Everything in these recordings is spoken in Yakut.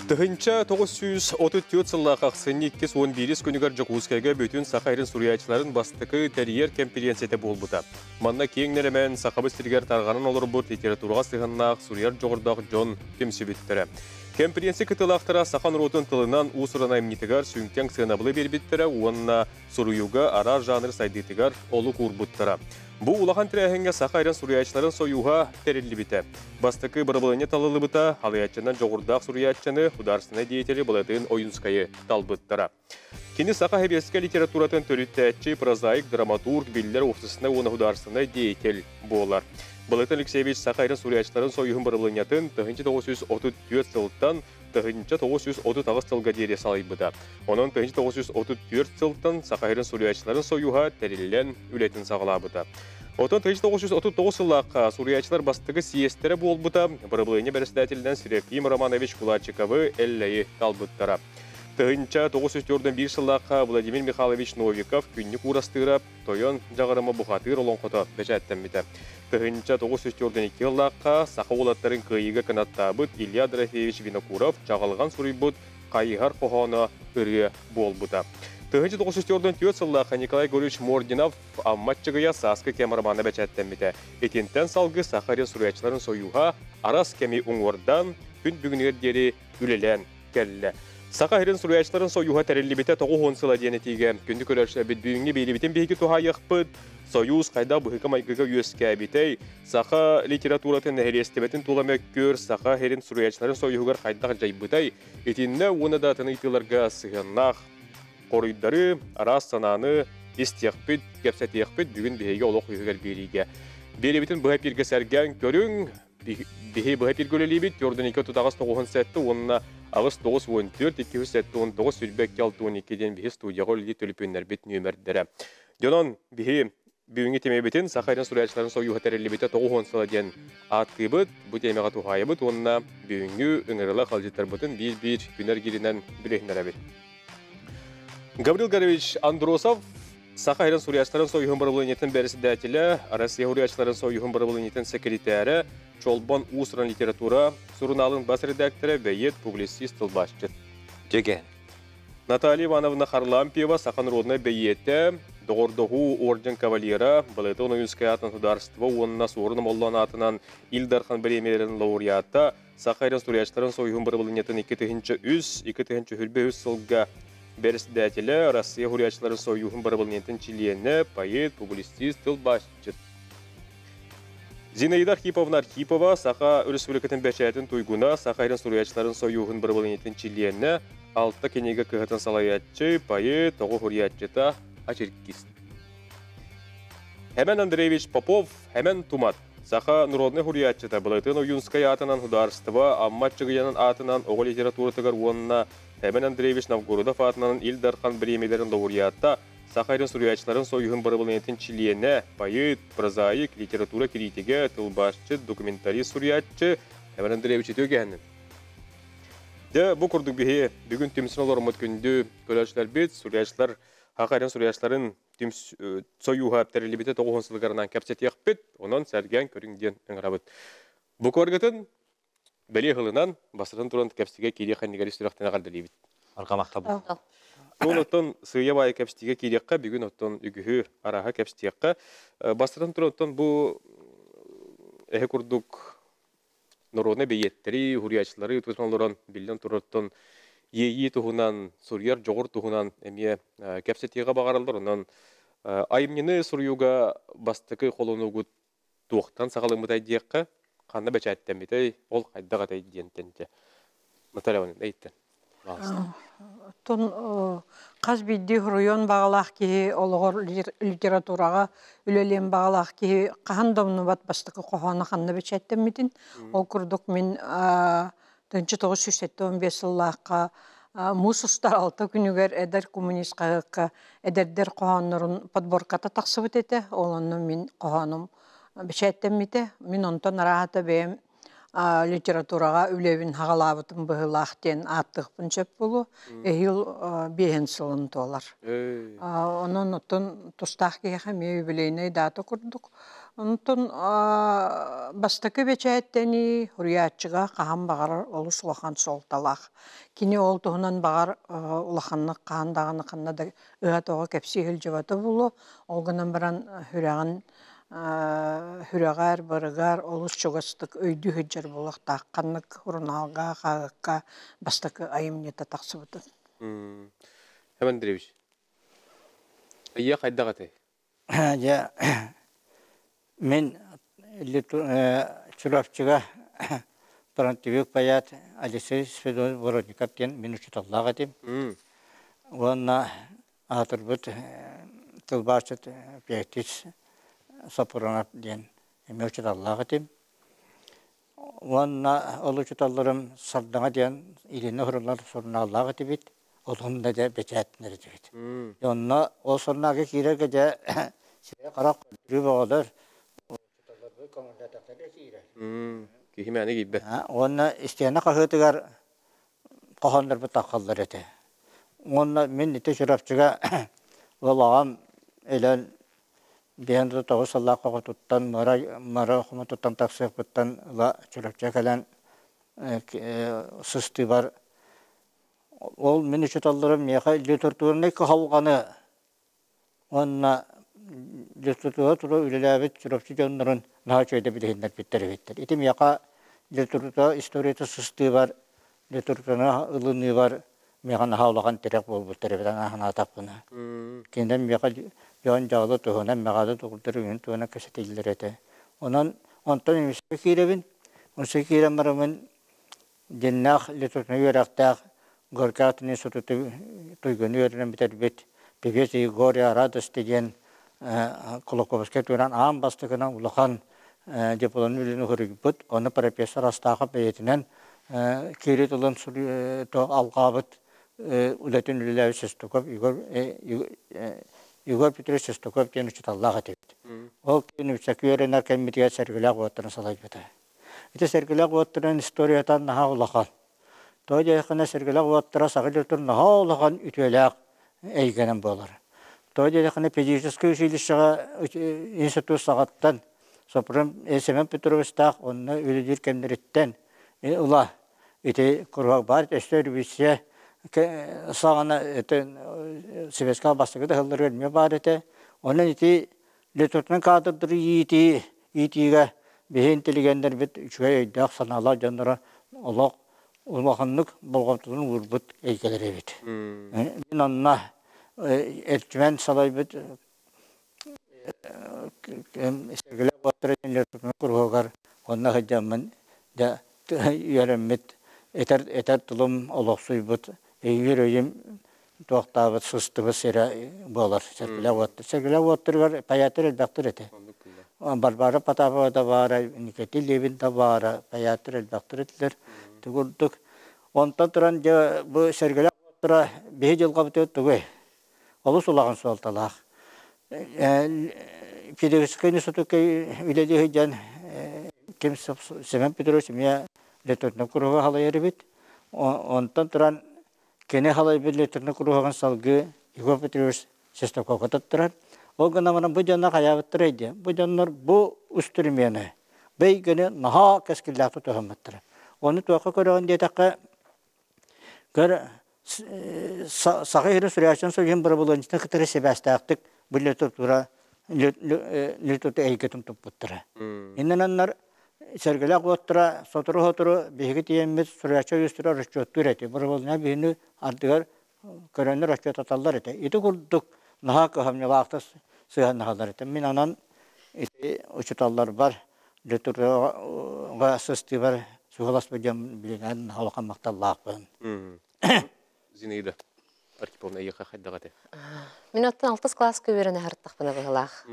1934 сыллаах ахсынньы 2-11 күнүгэр Дьокуускайга бүтүн Саха сирин суруйааччыларын бастакы тэрийэр кэмпириэнсийэтэ буолбута. Манна киэҥ нэлэмэн Сахабыт сиригэр тарҕанан олорбут литератураҕа сыһыаннаах суруйар дьоҕурдаах дьон түмсүбүттэрэ. Кэмпириэнсийэ кыттыылаахтара саха норуотун тылынан уус-уран айымньытыгар сүҥкэҥ сыанабылы биэрбиттэрэ уонна суруйууга араас жанр сайдыытыгар олук уурбуттара. Бу улахан тэрээһиҥҥэ Саха эрэн суруйааччыларын сойууһа тэриллибитэ. Бастакы бырабылыанньа талыллыбыта, халыйааччынан дьоҕурдаах суруйааччыны, художественнай деятели Былатыын Ойуунскайы талбыттара. Кини саха сэбиэскэй литературатын төрүттээччи, прозаик, драматург, биллэр уопсастыбаннай уонна художественнай деятель буолар. Былатыын Алексеевич Саха эрэн суруйааччыларын сойууһун бырабылыанньатын 1934 сылтан 1938 сылга диэри салайбыта. Онон 1934 сылтан Саха сирин суруйааччыларын сойууһа тэриллэн үлэтин саҕалаабыта. Оттон 1939 сыллаахха суруйааччылар бастакы съезтэрэ буолбута, бырабылыанньа бэрэссэдээтэлинэн Серафим Романович Кулачиковы Эллэйи талбыттара. 1941 сыллаахха Владимир Михайлович Новиков Күннүк Уурастыырап Тойон Дьаҕарыма бухатыыр олоҥхото бэчээттэммитэ. 1942 сыллаахха саха уолаттарын кыайыыга кынаттаабыт Илья Дорофеевич Винокуров чаҕылҕан суруйбут «Хайыһар» хоһооно ырыа буолбута. 1944 сыллаахха Николай Григорьевич Мординов Амма Аччыгыйа «Сааскы кэм» романа бэчээттэммитэ. Итинтэн салгыы Саха сирин суруйааччыларын сойууһа арас кэми уҥуордан, күн бүгүнүгэр диэри үлэлээн кэллэ. Саха сирин суруйааччыларын сойууһа тэриллибитэ 90 сыла диэн этиигэ күндү көрөөччүлэрбит бүгүҥҥү биэриибитин биһиги туһаайыахпыт. Сойуус хайдах быһыыга-майгыга үөскээбитэй, саха литературатын нэһилиэстибэтин тула мөккүөр, саха сирин суруйааччыларын сойууһугар хайдах дьайбытай, итиннэ уонна да атын ыйытыыларга сыһыаннаах хоруйдары, араас санааны истиэхпит, кэпсэтиэхпит бүгүн биһиги олох үһүгэр биэриигэ. Биэриибитин быһа эпииргэ сэргээн көрүҥ, Биһи быһа эпиргэ үлэлиибит, Төрдүн 2 38 9 уонна 8 9 14 2 79 22 62 диэн биһи студияҕа үлэлиир төлөпүөннэрбит нүөмэрдэрэ. Дьонон биһи бүгүҥҥү тиэмэбитин Саха сирин суруйааччыларын сойууһа тэриллибитэ 90 сыла диэн ааттыыбыт, бу тиэмэҕэ туһаайабыт уонна бүгүҥҥү ыҥырыла халдьыттарбытын биир-биир күн эргииринэн билиһиннэрэбит. Гаврил Горович Андросов Саха сирин суруйааччыларын сойууһун бырабылыанньатын бэрэссэдээтэлэ, Россия суруйааччыларын сойууһун бырабылыанньатын сэкиритээрэ, Чолбон уус-уран литература сурунаалын бас редактора, бэйиэт, публицист, тылбаасчыт. Дьэгэ. Наталья Ивановна Харлампьева саха народнай бэйиэтэ, доҕордоһуу орден кавалера, Балетон Ойуунскай аатынан судаарыстыба уонна Суорун Омоллоон аатынан Ил Дархан бириэмийэлэрин лауреата, Саха сирин суруйааччыларын сойууһун бырабылыанньатын 2003, 2023 сылга бэрэссэдээтэлэ, Россия суруйааччыларын сойууһун бырабылыанньатын чилиэнэ, поэт, публицист, тылбаасчыт. Зинаида Архиповна Архипова, Саха Өрөспүүбүлүкэтин бэчээтин туйгуна, Саха сирин суруйааччыларын сойууһун бырабылыанньатын чилиэнэ, алта кинигэ кыһатын салайааччы, поэт, оҕо суруйааччыта, очеркист. Хэмэн Андреевич Попов, Хэмэн Тумат, Саха народнай суруйааччыта Былатыан Ойуунскай аатынан судаарыстыба Амма Аччыгыйанын аатынан оҕо литературатыгар уонна Хэмэн Андреевич Новгородов аатынан Ил Дархан бириэмийэлэрин лауреата, Саха сирин суруйааччыларын сойууһун бырабылыанньатын чилиэнэ, поэт, прозаик, литература кириитигэ, тылбаасчыт, документалист суруйааччы Хэмэн Андреевич үтүө кэһэнин. Дьэ, бу курдук биһи бүгүн түмсэн олоруммут күндү көрөөччүлэрбит, суруйааччылар Саха сирин суруйааччыларын түмс сойууһа тэриллибитэ 90 сылыгарынан кэпсэтиэхпит, онон сэргээн көрүҥ диэн ыҥырабыт. Бу куоргытын бэлиэ ылынан, бастатан туран кэпсигэ киириэх иннигэр сүрэхтэн эҕэрдэлиибит. Арҕамахтабыт. Туон оттон сыыйа баайы кэпстигэ киириэххэ, бүгүн оттон үгүһү араһа кэпстиэххэ. Бастатан туран оттон бу эһэ курдук народнай бэйиэттэри, уһуруйааччылары тутан олорон, биллэн турартан иэйии туһунан, суруйар дьоҕур туһунан эмиэ кэпсэтиэҕэ баҕараллар. Онон айымньыны суруйууга бастакы холонуугут туохтан саҕаламмытай диэххэ, ханна бэчээттэммитэй, ол хайдах этэй диэнтэн дьэ. Наталья Ивановна, эйттэн. Оттон хас биирдии суруйуон баҕалаах киһи олоҕор литератураҕа үлэлиэн баҕалаах киһи хаһан да умнубат бастакы хоһооно ханна бэчээттэммитин. Ол курдук мин 1975 сыллаахха муус устар алта күнүгэр эдэр коммунист хаһыакка эдэрдэр хоһооннорун подборката тахсыбыт этэ. Ол онно мин хоһоонум бэчээттэммитэ. Мин онтон арааһата бэйэм литератураҕа үлэбин хаҕалаабытым быһыылаах диэн ааттыахпын сөп буолуо. Эһиил биэһин сылын туолар. Онон оттон тустаах киһиэхэ эмиэ юбилейнай дата курдук. Онтон бастакы бэчээттэни суруйааччыга хаһан баҕарар олус улахан суолталаах. Кини ол туһунан баҕар улаханнык хаһан даҕаны ханна да ыһа-тоҕо кэпсии сылдьыбата буолуо. Ол гынан баран сүрэҕин сүрэҕэр, барыгар олус чугастык өйдүү сылдьар буолуохтаах. Ханнык сурунаалга, хаһыакка бастакы айымньыта тахсыбытын. Иван Андреевич, ийэ хайдах этэй? Дьэ, мин Чурапчыга фронтовик поэт Алексей Спиридонович Воротников диэн мин учууталлаах этим. Уонна аатырбыт тылбаасчыт Петич Сопрунов диэн эмиэ учууталлаах этим. Уонна ол учууталларым Сардаҥа диэн илини уһуруллар сурунааллаах этибит. Олуһун да дьэ бэчээттэнэр этибит. Онно ол сурунаалга киирэргэ дьэ сирэй-харах көрдөрүү бөҕөлөр учууталларбыт көҥүллээтэхтэрэ киирэр. Киһи мээнэ киирбэт. Уонна истиэнэ хаһыатыгар хоһооннорбут таххаллар этэ. Уонна мин ити Чурапчыга ол аҕам өлөн биһэн 9 сыллаах хоҕотуттан мара мара хомутуттан тахсыахпыттан ыла Чурапчыга кэлэн сыстыыбар ол мин учууталларым миэхэ литературнай кыһалҕаны уонна литература тула үлэлээбит Чурапчы дьоннорун наһаа үчүгэйдик билиһиннэрбиттэр эбиттэр. Ити миэхэ литература историята сыстыыбар, литератураны ылыныыбар миэхэ наһаа улахан тирэх буолбуттар эбит анаан санаатахпына. Кинилэр миэхэ дьон дьаалы туһунан, мэҕаалы тугурдар үһүн туһунан кэпсэтиллэр этэ. Онон онтон үмүскэ киирэбин. Үмүскэ киирэн бараммын дьиннээх литературнай үөрэхтээх Горький аатынан институту туйгуну үөрэнэн бүтэрбит певец Егор Радости диэн Кулаковскай туһунан аан бастакынан улахан дипломный үлэни суруйбут. Ону профессор Астахов бэйэтинэн киири тылын алҕаабыт үлэтин үлэлээбит Шестаков Егор Егор Петрович Шестаков диэн учууталлаах этибит. Ол күн үчэки үөрэнэр кэммитигэр Сэргэлээх уоттарын салайбыта. Ити Сэргэлээх уоттарын историята наһаа улахан. Тоҕо диэтэххинэ Сэргэлээх уоттара саха дьонтон наһаа улахан үтүөлээх эйгэнэн буолар. Тоҕо диэтэххинэ физическэй училищеҕа институт саҕаттан Сопрун Семен Петровичтаах онно үлэлиир кэмнэриттэн ыла ити куруһуок баар өссө революция саҕана это Советскай бастакы да сылларыгар эмиэ баар этэ. Онон ити литературнай кадрдары иитии иитиигэ биһи интеллигеннэрбит үчүгэй өйдөөх-санаалаах дьонноро олох улаханнык болҕомтотун уурбут эйгэлэр эбит. Мин онно Эрчимэн салайбыт Сэргэлээх уоттара диэн литературнай куруһуогар онно сылдьаммын дьэ үөрэммит этэр этэр тылым олохсуйбут өйүүр өйүм туохтаабыт сыстыбыт сирэ буолар Сэргэлээх уоттар. Сэргэлээх уоттарыгар поэттар элбэхтэр этэ. Варвара Потапова да баара, Никита Левин да баара, поэттар элбэхтэр этилэр. Ити курдук. Онтон туран дьэ бу Сэргэлээх уоттара биһи дьылҕабытыгар тугуй? Олус улахан суолталаах. Педагогическай институкка үлэлии сылдьан ким Семен Петрович эмиэ литературнай куруһуогу салайар эбит. Онтон туран кини салайбыт литературнай куруһуогун салгыы Егор Петрович Шестаковка туттарар. Ол гынан баран бу дьоннор хайаабыттарай диэн. Бу дьоннор бу устурумены бэйгэни наһаа кэскиллээхтик туһаммыттара. Ону туохха көрөҕүн диэтэххэ, көр саха иһин суруйааччын союһун бырабылыанньатын кытары сибээстээхтик бу литература литература эйгэтин туппуттара. Иннинэннэр сэргэлээх уоттара сотору-сотору биһиги тиийэммит суруйааччы ойуустара расчеттуур этэ. Бырабылыанньа биһини ардыгар көрөннөр расчеттаталлар этэ. Ити курдук наһаа кыһамньылаахтык сыһыаннаһаллар этэ. Мин онон ити учууталларбар литератураҕа сыстыыбар суһаласпыт дьон билинэн улахан махталлаахпын. Зинаида Архиповна эйиэхэ хайдах этэ? Мин оттон алтыс кылааска үөрэнэ сырыттахпына быһылаах.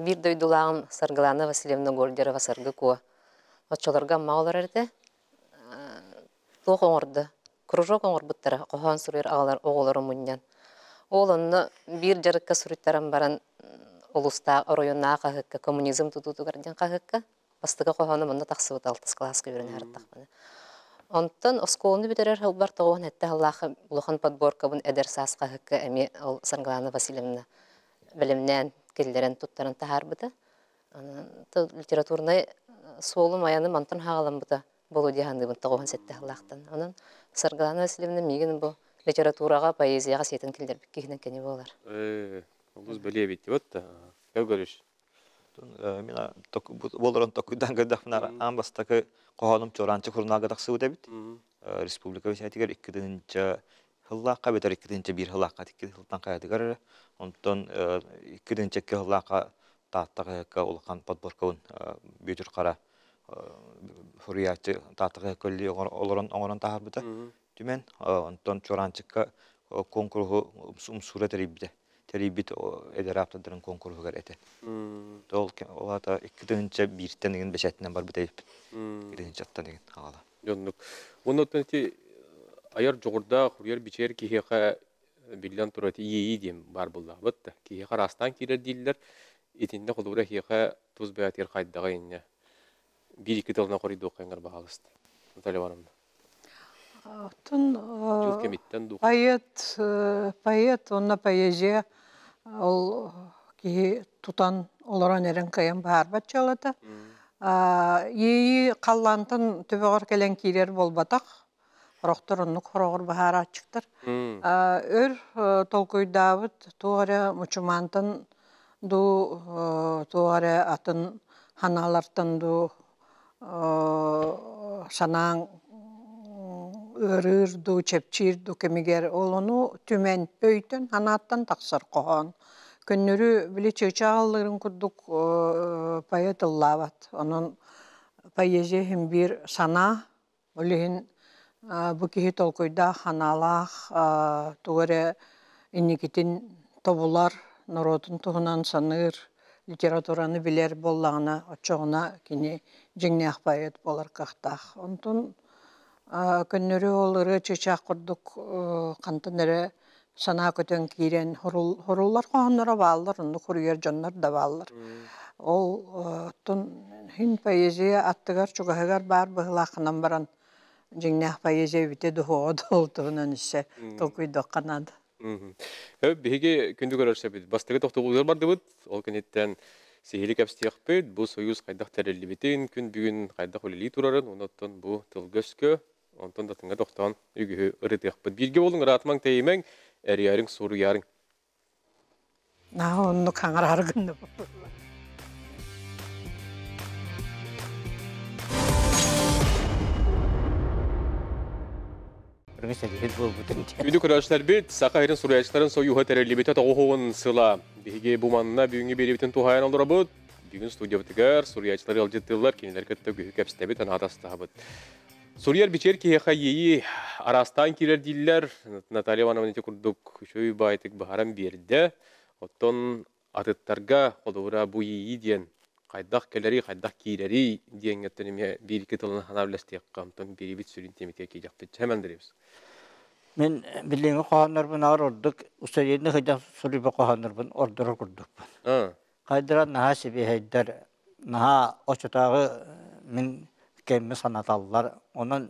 Биир дойдулааҕым Саргылана Васильевна Гольдерова Саргы Куо оччолорго Амма олорор этэ. Туох оҥордо? Кружок оҥорбуттара, хоһоон суруйар аҕалар оҕолору мунньан. Ол онно биир дьарыкка суруйтаран баран улуустаах оройуоннаах хаһыакка коммунизм тутуутугар диэн хаһыакка бастакы хоһоону манна тахсыбыт алтыс кылааска үөрэнэ сырыттахпына. Онтон оскуоланы бүтэрэр сылбар 97 сыллаахха улахан подборкабын эдэр саас хаһыакка эмиэ ол Саргылана Васильевна бэлэмнээн киллэрэн туттаран таһаарбыта. Литературнай суолум айаны мантан хаҕаламмыта болу диһаныбын тоҕуһун сэтте хылаахтан. Онон Саргылана Васильевна миигин бу литератураҕа, поэзияҕа сиэтин киллэрбит киһинэн кини буолар. Олус бэлиэ эбит вот көрүш. Мин болорон токуйдан көрдөхпүнэ аан бастакы хоһоонум Чуораанчык сурунаалга тахсыбыт эбит. Республика бэчээтигэр 2 тыһыынча сыллаахха эбэтэр 2 тыһыынча 1 сыллаахха 2 сылтан хайатыгар, онтон 2 тыһыынча 2 сыллаахха Таатта хаһыакка улахан подборкабын Бүөтүр Хара суруйааччы Таатта хаһыакка олорон оҥорон таһаарбыта түмэн, онтон Чуораанчыкка куонкуруһу умсуура тэрийбитэ, тэрийбит эдэр ааптардарын куонкуруһугар этэ. Ол ол аата 2001-тэн игин бэчээтинэн барбыт эбиппин. 2 тыһыынчаттан игин аҕала. Дьоннук. Оннуттан ити айар дьоҕурдаах, хуруйар бичиэр киһиэхэ биллэн турар иэйии диэн баар буоллаҕа да. Киһиэхэ араастаан киирэр дииллэр. Итиннэ холобура эһиэхэ тус бэйэтигэр хайдаҕа инньэ. Биир икки тылынан хоруйдуохха баҕалыста. Наталья Ивановна. Оттон Жыл кэмиттэн дуу. Поэт, поэт уонна поэзия ол киһи тутан олорон эрэн кыайан баһаарбат дьыалата. Иэйии халлаантан төбөҕөр кэлэн киирэр буолбатах. Сорохтор оннук хороҕор баһаарааччыктар. Өр толкуйдаабыт туох эрэ мучумаантан дуу, туох эрэ атын ханаалартан дуу санааҥ ыарыыр дуу, чэпчиир дуу кэмигэр ол ону түмэн өйтөн, санааттан тахсар хоһоон. Көннөрү били чыычаах ыллыырын курдук поэт ыллаабат. Онон поэзия иһин биир санаа, ол иһин бу киһи толкуйдаах, ханаалаах, тугу эрэ инникитин тобулар, норуотун туһунан саныыр, литератураны билэр буоллаҕына, оччоҕуна кини дьиҥнээх поэт буолар кыахтаах. Онтон көннөрү ол ырыа чыычаах курдук хантан эрэ санаа көтөн киирэн хоруллар хоһоонноро бааллар, оннук хоруйар дьоннор да бааллар. Ол оттон иһин поэзия аттыгар чугаһыгар баар быһыылаахынан баран дьиҥнээх поэзия эбитэ дуһуоҕа ол туһунан өссө толкуйдуохха наада. Биһиги күндү көрөрсөбүт. Бастакы тохтобулугар бардыбыт. Ол кэнниттэн сиһили кэпсиэхпит, бу союз хайдах тэриллибитин, күн бүгүн хайдах үлэлии турарын, онон бу тылга өскө, онтон да тыҥа тохтоон үгүһү ырытыахпыт. Бииргэ болуҥ, ыраатымаҥ, тэйимэҥ, эрийэриҥ, суруйарыҥ. Наһаа оннук хаҥарар гынным. Күндү көрөөччүлэрбит, Саха сирин суруйааччыларын союһа тэриллибитэ 90 сыла. Биһиги бу манна бүгүҥҥү биэриибитин туһаайан олоробут. Бүгүн студиябытыгар суруйааччылар ыалдьыттыыллар, кинилэр кытта үгүһү кэпсэтэбит, анаатастаһабыт. Суруйар бичиэр киһиэхэ иэйии араастаан киирэр дииллэр. Наталья Ивановна ити курдук үчүгэй баайтык баһаран биэрдэ. Оттон атыттарга холобура бу иэйии диэн хайдах кэлэри, хайдах киирэри диэҥҥэттэн эмиэ биир икки тылынан санаа үллэстиэххэ, онтон биэрибит сүрүн тиэмэтигэр киириэхпит. Хэмэн Андреевич. Мин билиҥҥи хоһооннорбун аар ордук устудьуоннуу сылдьан суруйбут хоһооннорбун ордорор курдукпун. Хайдара наһаа сибиэһэйдэр, наһаа оччотооҕу мин кэмми санаталлар. Онон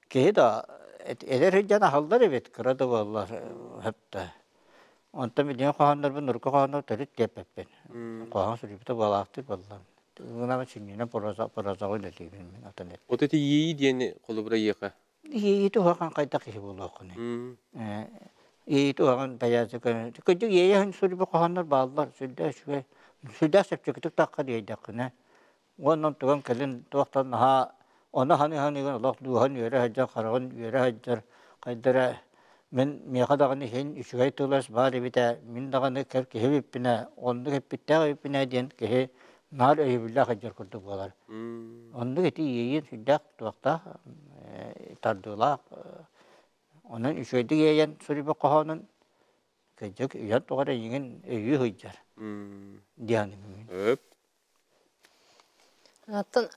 киһи да эдэр сылдьан аһыллар эбит, кыра да буоллар сөптө. Онтон билиҥҥи хоһооннорбун урукку хоһооннор төрүт диэппэппин. Хоһоон суруйбута буолаахтыыр буоллам. Гынан сүнньүнэн проза прозаҕа үлэлиибин мин атын Вот эти иэйии диэни холобура иэхэ. Иэйии уһаҕан хайдах киһи буолуоххунуй? Иэйии уһаҕан бэйээсэ кырдьык иэйэ суруйбут хоһооннор бааллар, сүрдээх үчүгэй, сүрдээх чэпчэкитик тахха диэйдэххинэ. Уонна онтуган кэлин туохтан наһаа ону саныы-саныыгын олох дууһан үөрэ сылдьар, хараҕын үөрэ сылдьар, хайдара мин миэхэ даҕаны иһин үчүгэй тыл-өс баар эбит ээ, мин даҕаны кэр киһи эбиппин ээ, оннук эппиттээх эбиппин ээ диэн киһи наар өйөбүллээх сылдьар курдук буолар. Оннук ити иэйиин сүрдээх туохтаах, тардыылаах, онон үчүгэйдик иэйэн суруйбут хоһоонун кырдьык үйэн тоҕо эрэ эйигин өйүү сылдьар диэн. Өп. Оттон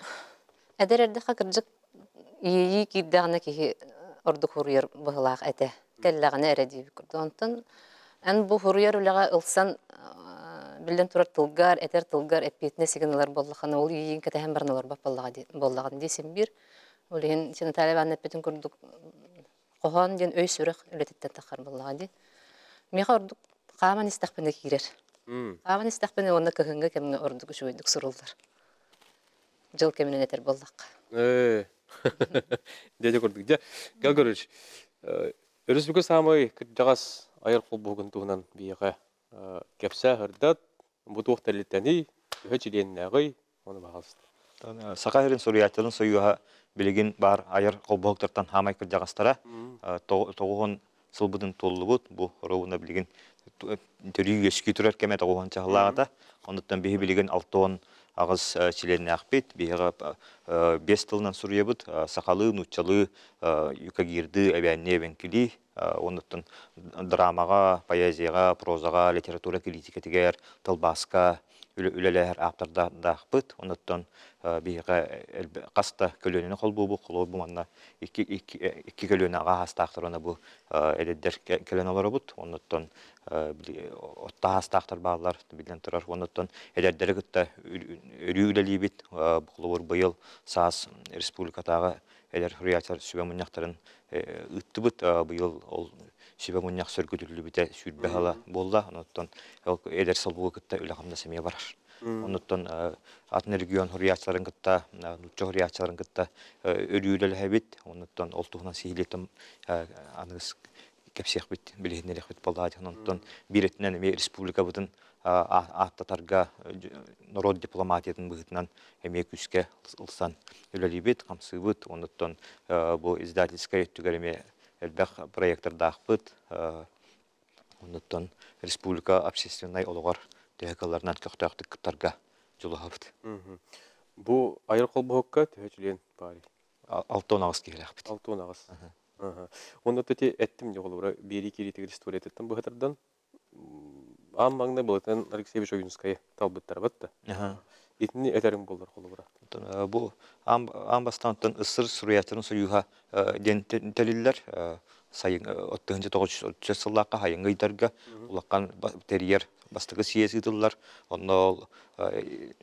эдэр эрдэххэ кырдьык иэйии киирдэҕинэ киһи ордук хуруйар быһыылаах этэ. Кэллэҕинэ эрэ диэбит курдук. Онтон эн бу хуруйар үлэҕэ ылсан, биллэн турар, тылгар, этэр тылгар эппиэтинэс игин ылар буоллаххына, ол иэйиин кэтэһэн баран олорбот буоллаҕын дии син биир. Ол иһин Наталья Ивановна эппитин курдук хоһоон диэн өй-сүрэх үлэтиттэн таххар буоллаҕа дии. Миэхэ ордук хааман истэхпинэ киирэр. Хааман истэхпинэ уонна кыһыҥҥы кэмҥэ ордук үчүгэйдик суруллар. Дьыл кэминэн этэр буоллахха. Дьэ курдук. Дьэ, Гал Григорьевич, өрөспүүбүлүкэ саамай кырдьаҕас айар холбоһугун туһунан биһиэхэ кэпсээ сырдат, бу туох тэрилтэний, төһө чилиэннээҕий, ону баҕаласта. Саха сирин суруйааччыларын сойууһа билигин баар айар холбоһуктартан хаамай кырдьаҕастара 90 сылбытын туоллубут. Бу оруобуна билигин төрүү үөскүү турар кэмэ 90 чаһылааҕыта. Онуттан биһи билигин 68 чилиэннээхпит. Биһиэхэ 5 тылынан суруйабыт. Сахалыы, нууччалыы, юкагирдыы, эбээннии, эбэҥкилии. Онуттан драмаҕа, поэзияҕа, прозаҕа, литература критикэтигэр, тылбааска үлэлэһэр ааптардаахпыт. Онуттан биһиэхэ хас да көлүөнэни холбуубут. Холобур, бу манна икки көлүөнэ аҕа аастаахтар уонна бу эдэрдэр кэлэн олоробут. Онуттан отто аастаахтар бааллар, биллэн турар. Онуттан эдэрдэри кытта өрүү үлэлиибит. Холобур, быйыл саас республикатааҕы эдэр суруйааччылар сүбэ мунньахтарын ыыттыбыт. Быйыл ол сүбэ мунньах сөргүтүллүбүтэ 20 сыла буолла. Онуттан эдэр солбугу кытта үлэ-хамнас эмиэ барар. Онуттан атын регион суруйааччыларын кытта, нуучча суруйааччыларын кытта өрүү үлэлэһэбит. Онуттан ол туһунан сиһилиэтин аныгыс кэпсиэхпит, билиһиннэриэхпит буоллаҕа. Онтон биир өттүнэн эмиэ республикабытын ааттатарга норуот дипломатиятын быһыытынан эмиэ күүскэ ылсан үлэлиибит, хамсыыбыт. Онуттан бу издательскай өттүгэр эмиэ элбэх проектордаахпыт. Онуттан республика общественнай олоҕор төһө кыалларынан көхтөөхтүк кыттарга дьулуһабыт. Бу айар холбоһукка төһө чилиэн баарый? 68 киһилээхпит. 68. Онно ити эттим дьоҕолура биэрии киириитигэр историятыттан быһатардан аан маҥнай Былатан Алексеевич Ойуунскайы талбыттара да. Итини этэриҥ буоллар холобура. Бу аан бастаан СССР суруйааччыларын сойууһа диэн тэриллэр. Сайын 1934 сыллаахха хайыҥҥы ыйдарга улахан тэрийэр бастакы съезд ыытыллар. Онно ол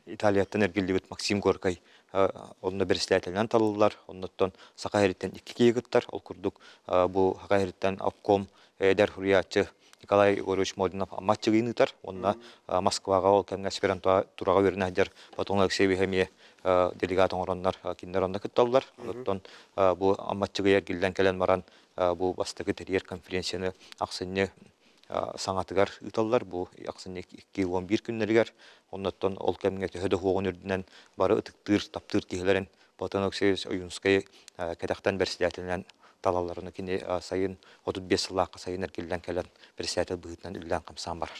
Италияттан эргиллибит Максим Горькай онно бэрэссэдээтэлинэн талыллар. Оннуттан Саха сириттэн икки киһи кыттар. Ол курдук бу Саха сириттэн обком эдэр суруйааччы Николай Егорович Модинов Амма Аччыгыйын ыытар. Уонна Москваҕа ол кэмҥэ аспирантураҕа үөрэнэ сылдьар Платон Алексеевич эмиэ делегат оҥороннор кинилэр онно кытталлар. Оттон бу Амма Аччыгый эргиллэн кэлэн баран бу бастакы тэрийэр конференцияны ахсынньы саҥатыгар ыыталлар. Бу ахсынньы 2-11 күннэригэр. Оннуттан ол кэмҥэ төһө да уһуоҕун үрдүнэн бары ытыктыыр, таптыыр киһилэрин Платон Алексеевич Ойуунскай кэтэхтэн бэрэссэдээтэлинэн талалларына кини сайын 35 сыллаахха сайын эргиллэн кэлэн председатель быһыытынан үлэлээн-хамсаан барар.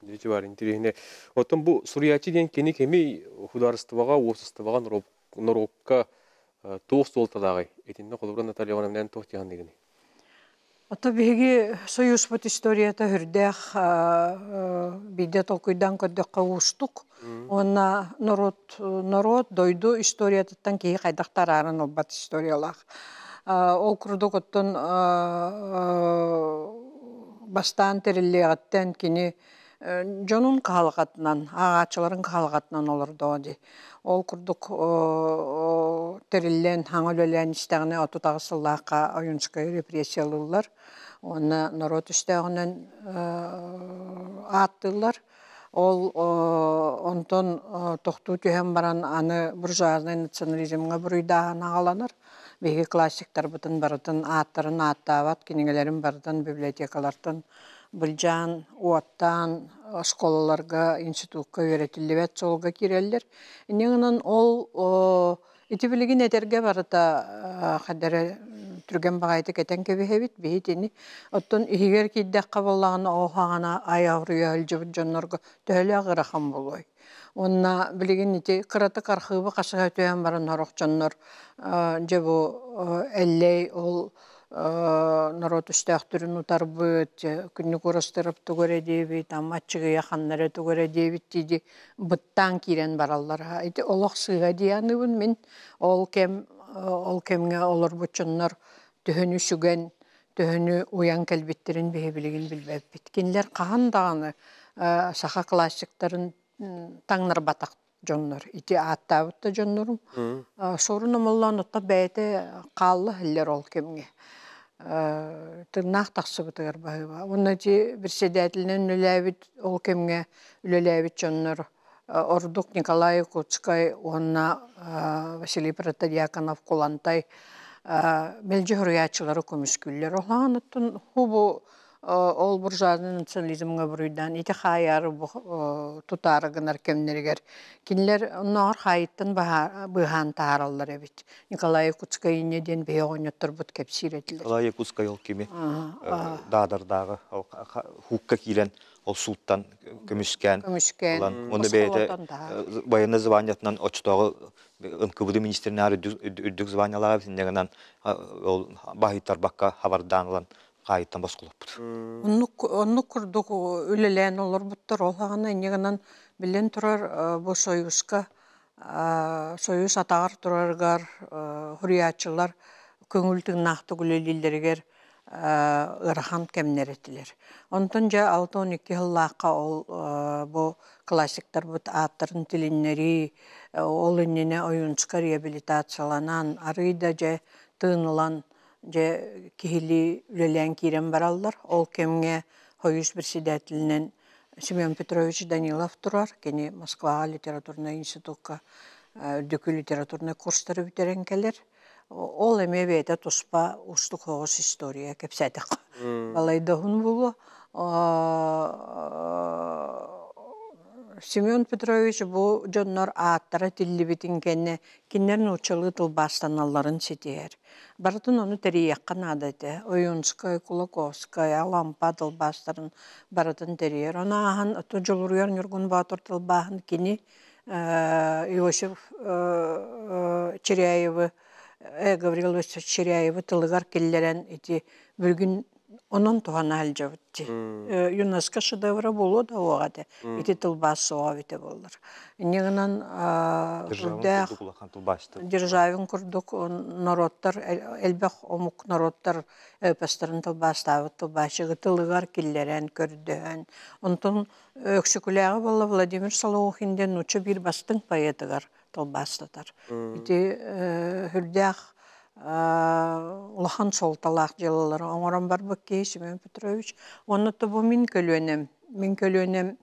Дьэ бар интэриэһинэй. Оттон бу суруйааччы диэн кини кими художествоҕа, уопсастыбаҕа, норуокка туох суолталааҕый? Итиннэ холобура Наталья Ивановна туох дьаһаныгыный? Ото биһиги союзпут историята үрдээх биирдэ толкуйдаан көрдөххө уустук. Уонна норуот, норуот дойду историятыттан киһи хайдах тарааран ылбат историялаах. Ол курдук оттон бастаан тэриллиэҕиттэн кини дьонун кыһалҕатынан, ааҕааччыларын кыһалҕатынан олордоҕо дии. Ол курдук тэриллэн, хаҥа үлэлээн истэҕинэ 38 сыллаахха Ойуунскай репрессиялыыллар уонна норуот өстөөҕүнэн ааттыыллар. Ол онтон тохтуу түһэн баран аны буржуазнай национализмҥа буруйдааһын аҕаланар. Биһиги классиктарбытын барытын ааттарын ааттаабат, кинигэлэрин барытын библиотекалартан былдьаан, уоттаан оскуолаларга, институкка үөрэтиллибэт суолга киирэллэр. Инньэ гынан ол ити билигин этэргэ барыта хадара түргэн баҕайытык этэн кэбиһэбит биһи итини. Оттон иһигэр киирдэххэ буоллаҕына ол хаҕана айаҕыруйа сылдьыбыт дьоннорго төһөлөөх ыарахан буолуой. Уонна билигин ити кыратык архыыбы хасыһа түһэн баран сорох дьоннор дьэ бу Эллэй ол норуот өстөөхтөрүн утарбыт, күннүк Уурастыырап тугу эрэ диэбит, Амма Аччыгыйа ханна эрэ тугу эрэ диэбит дии быттаан киирэн бараллар. Ити олох сыыһа дии саныыбын мин. Ол кэм ол кэмҥэ олорбут дьоннор төһөнү сүгэн, төһөнү уйан кэлбиттэрин биһи билигин билбэппит. Кинилэр хаһан даҕаны саха классиктарын таҥнарбатах дьоннор. Ити ааттаабыт да дьоннорум. Суорун Омоллоон оттон бэйэтэ хаалла иһиллэр ол кэмҥэ. Тыыннаах тахсыбытыгар баһыыба. Уонна ити председателинэн үлэлээбит ол кэмҥэ үлэлээбит дьоннор ордук Николай Якутскай уонна Василий Протодьяконов Кулантай мэлдьи суруйааччылары көмүскүүллэр. Оһоон оттон хубу ол буржуазный национализмҥа буруйдаан ити хаайаары тутаары гынар кэмнэригэр кинилэр оннооҕор хаайыттан быыһаан таһаараллар эбит. Николай Якутскай инньэ диэн биһи оҕонньотторбут кэпсиир этилэр. Николай Якутскай ол кими Даадардааҕы хуукка киирэн ол сууттан көмүскээн көмүскээн ылан уонна бэйэтэ военный званиятынан оччотооҕу НКВД министринээр үрдүк званиялаах инньэ гынан ол баһыйтарбакка хабардаан ылан хаайыттан босхолоппут. Оннук оннук курдук үлэлээн олорбуттар. Ол аҕана инньэ гынан биллэн турар бу Союзка Союз атаҕар турарыгар суруйааччылар көҥүл тыыннаахтык үлэлииллэригэр ыарахан кэмнэр этилэр. Онтон дьэ 62 сыллаахха ол бу классиктарбыт ааттарын тилиннэрии, ол иннинэ Ойуунскай реабилитацияланан, арыый да дьэ тыын ылан дьэ киһилии үлэлээн киирэн бараллар. Ол кэмҥэ Союз председателинэн Семен Петрович Данилов турар. Кини Москваҕа литературнай институкка үрдүкү литературнай курстары бүтэрэн кэлэр. Ол эмиэ бэйэтэ туспа уустук соҕус история кэпсээтэххэ балайда уһун буолуо. Семен Петрович бу дьоннор ааттара тиллибитин кэннэ кинилэр нууччалыы тылбаастаналларын ситиһэр. Барытын ону тэрийиэххэ наада этэ. Ойуунскай, Кулаковскай, Алампа тылбаастарын барытын тэрийэр. Ону ааһан ото Дьулуруйар Ньургун Боотур тылбааһын кини Иосиф Чиряевы, Гаврил Васильевич Чиряевы тылыгар киллэрэн ити бүгүн онон туһана сылдьабыт дии. ЮНЕСКО шедевра буолуо да уоҕа этэ. Ити тылбаас суоҕа эбитэ буоллар. Инньэ гынан үрдээх Державин курдук норуоттар элбэх омук норуоттар эпостарын тылбаастаабыт тылбаасчыгы тылыгар киллэрэн көрдөһөн онтон Өксөкүлээҕи буолла Владимир Солоухин диэн нуучча биир бастыҥ поэтыгар тылбаастатар. Ити үрдээх улахан суолталаах дьыалалары оҥорон барбыт киһи Семен Петрович. Уонна бу мин көлүөнэм, мин көлүөнэм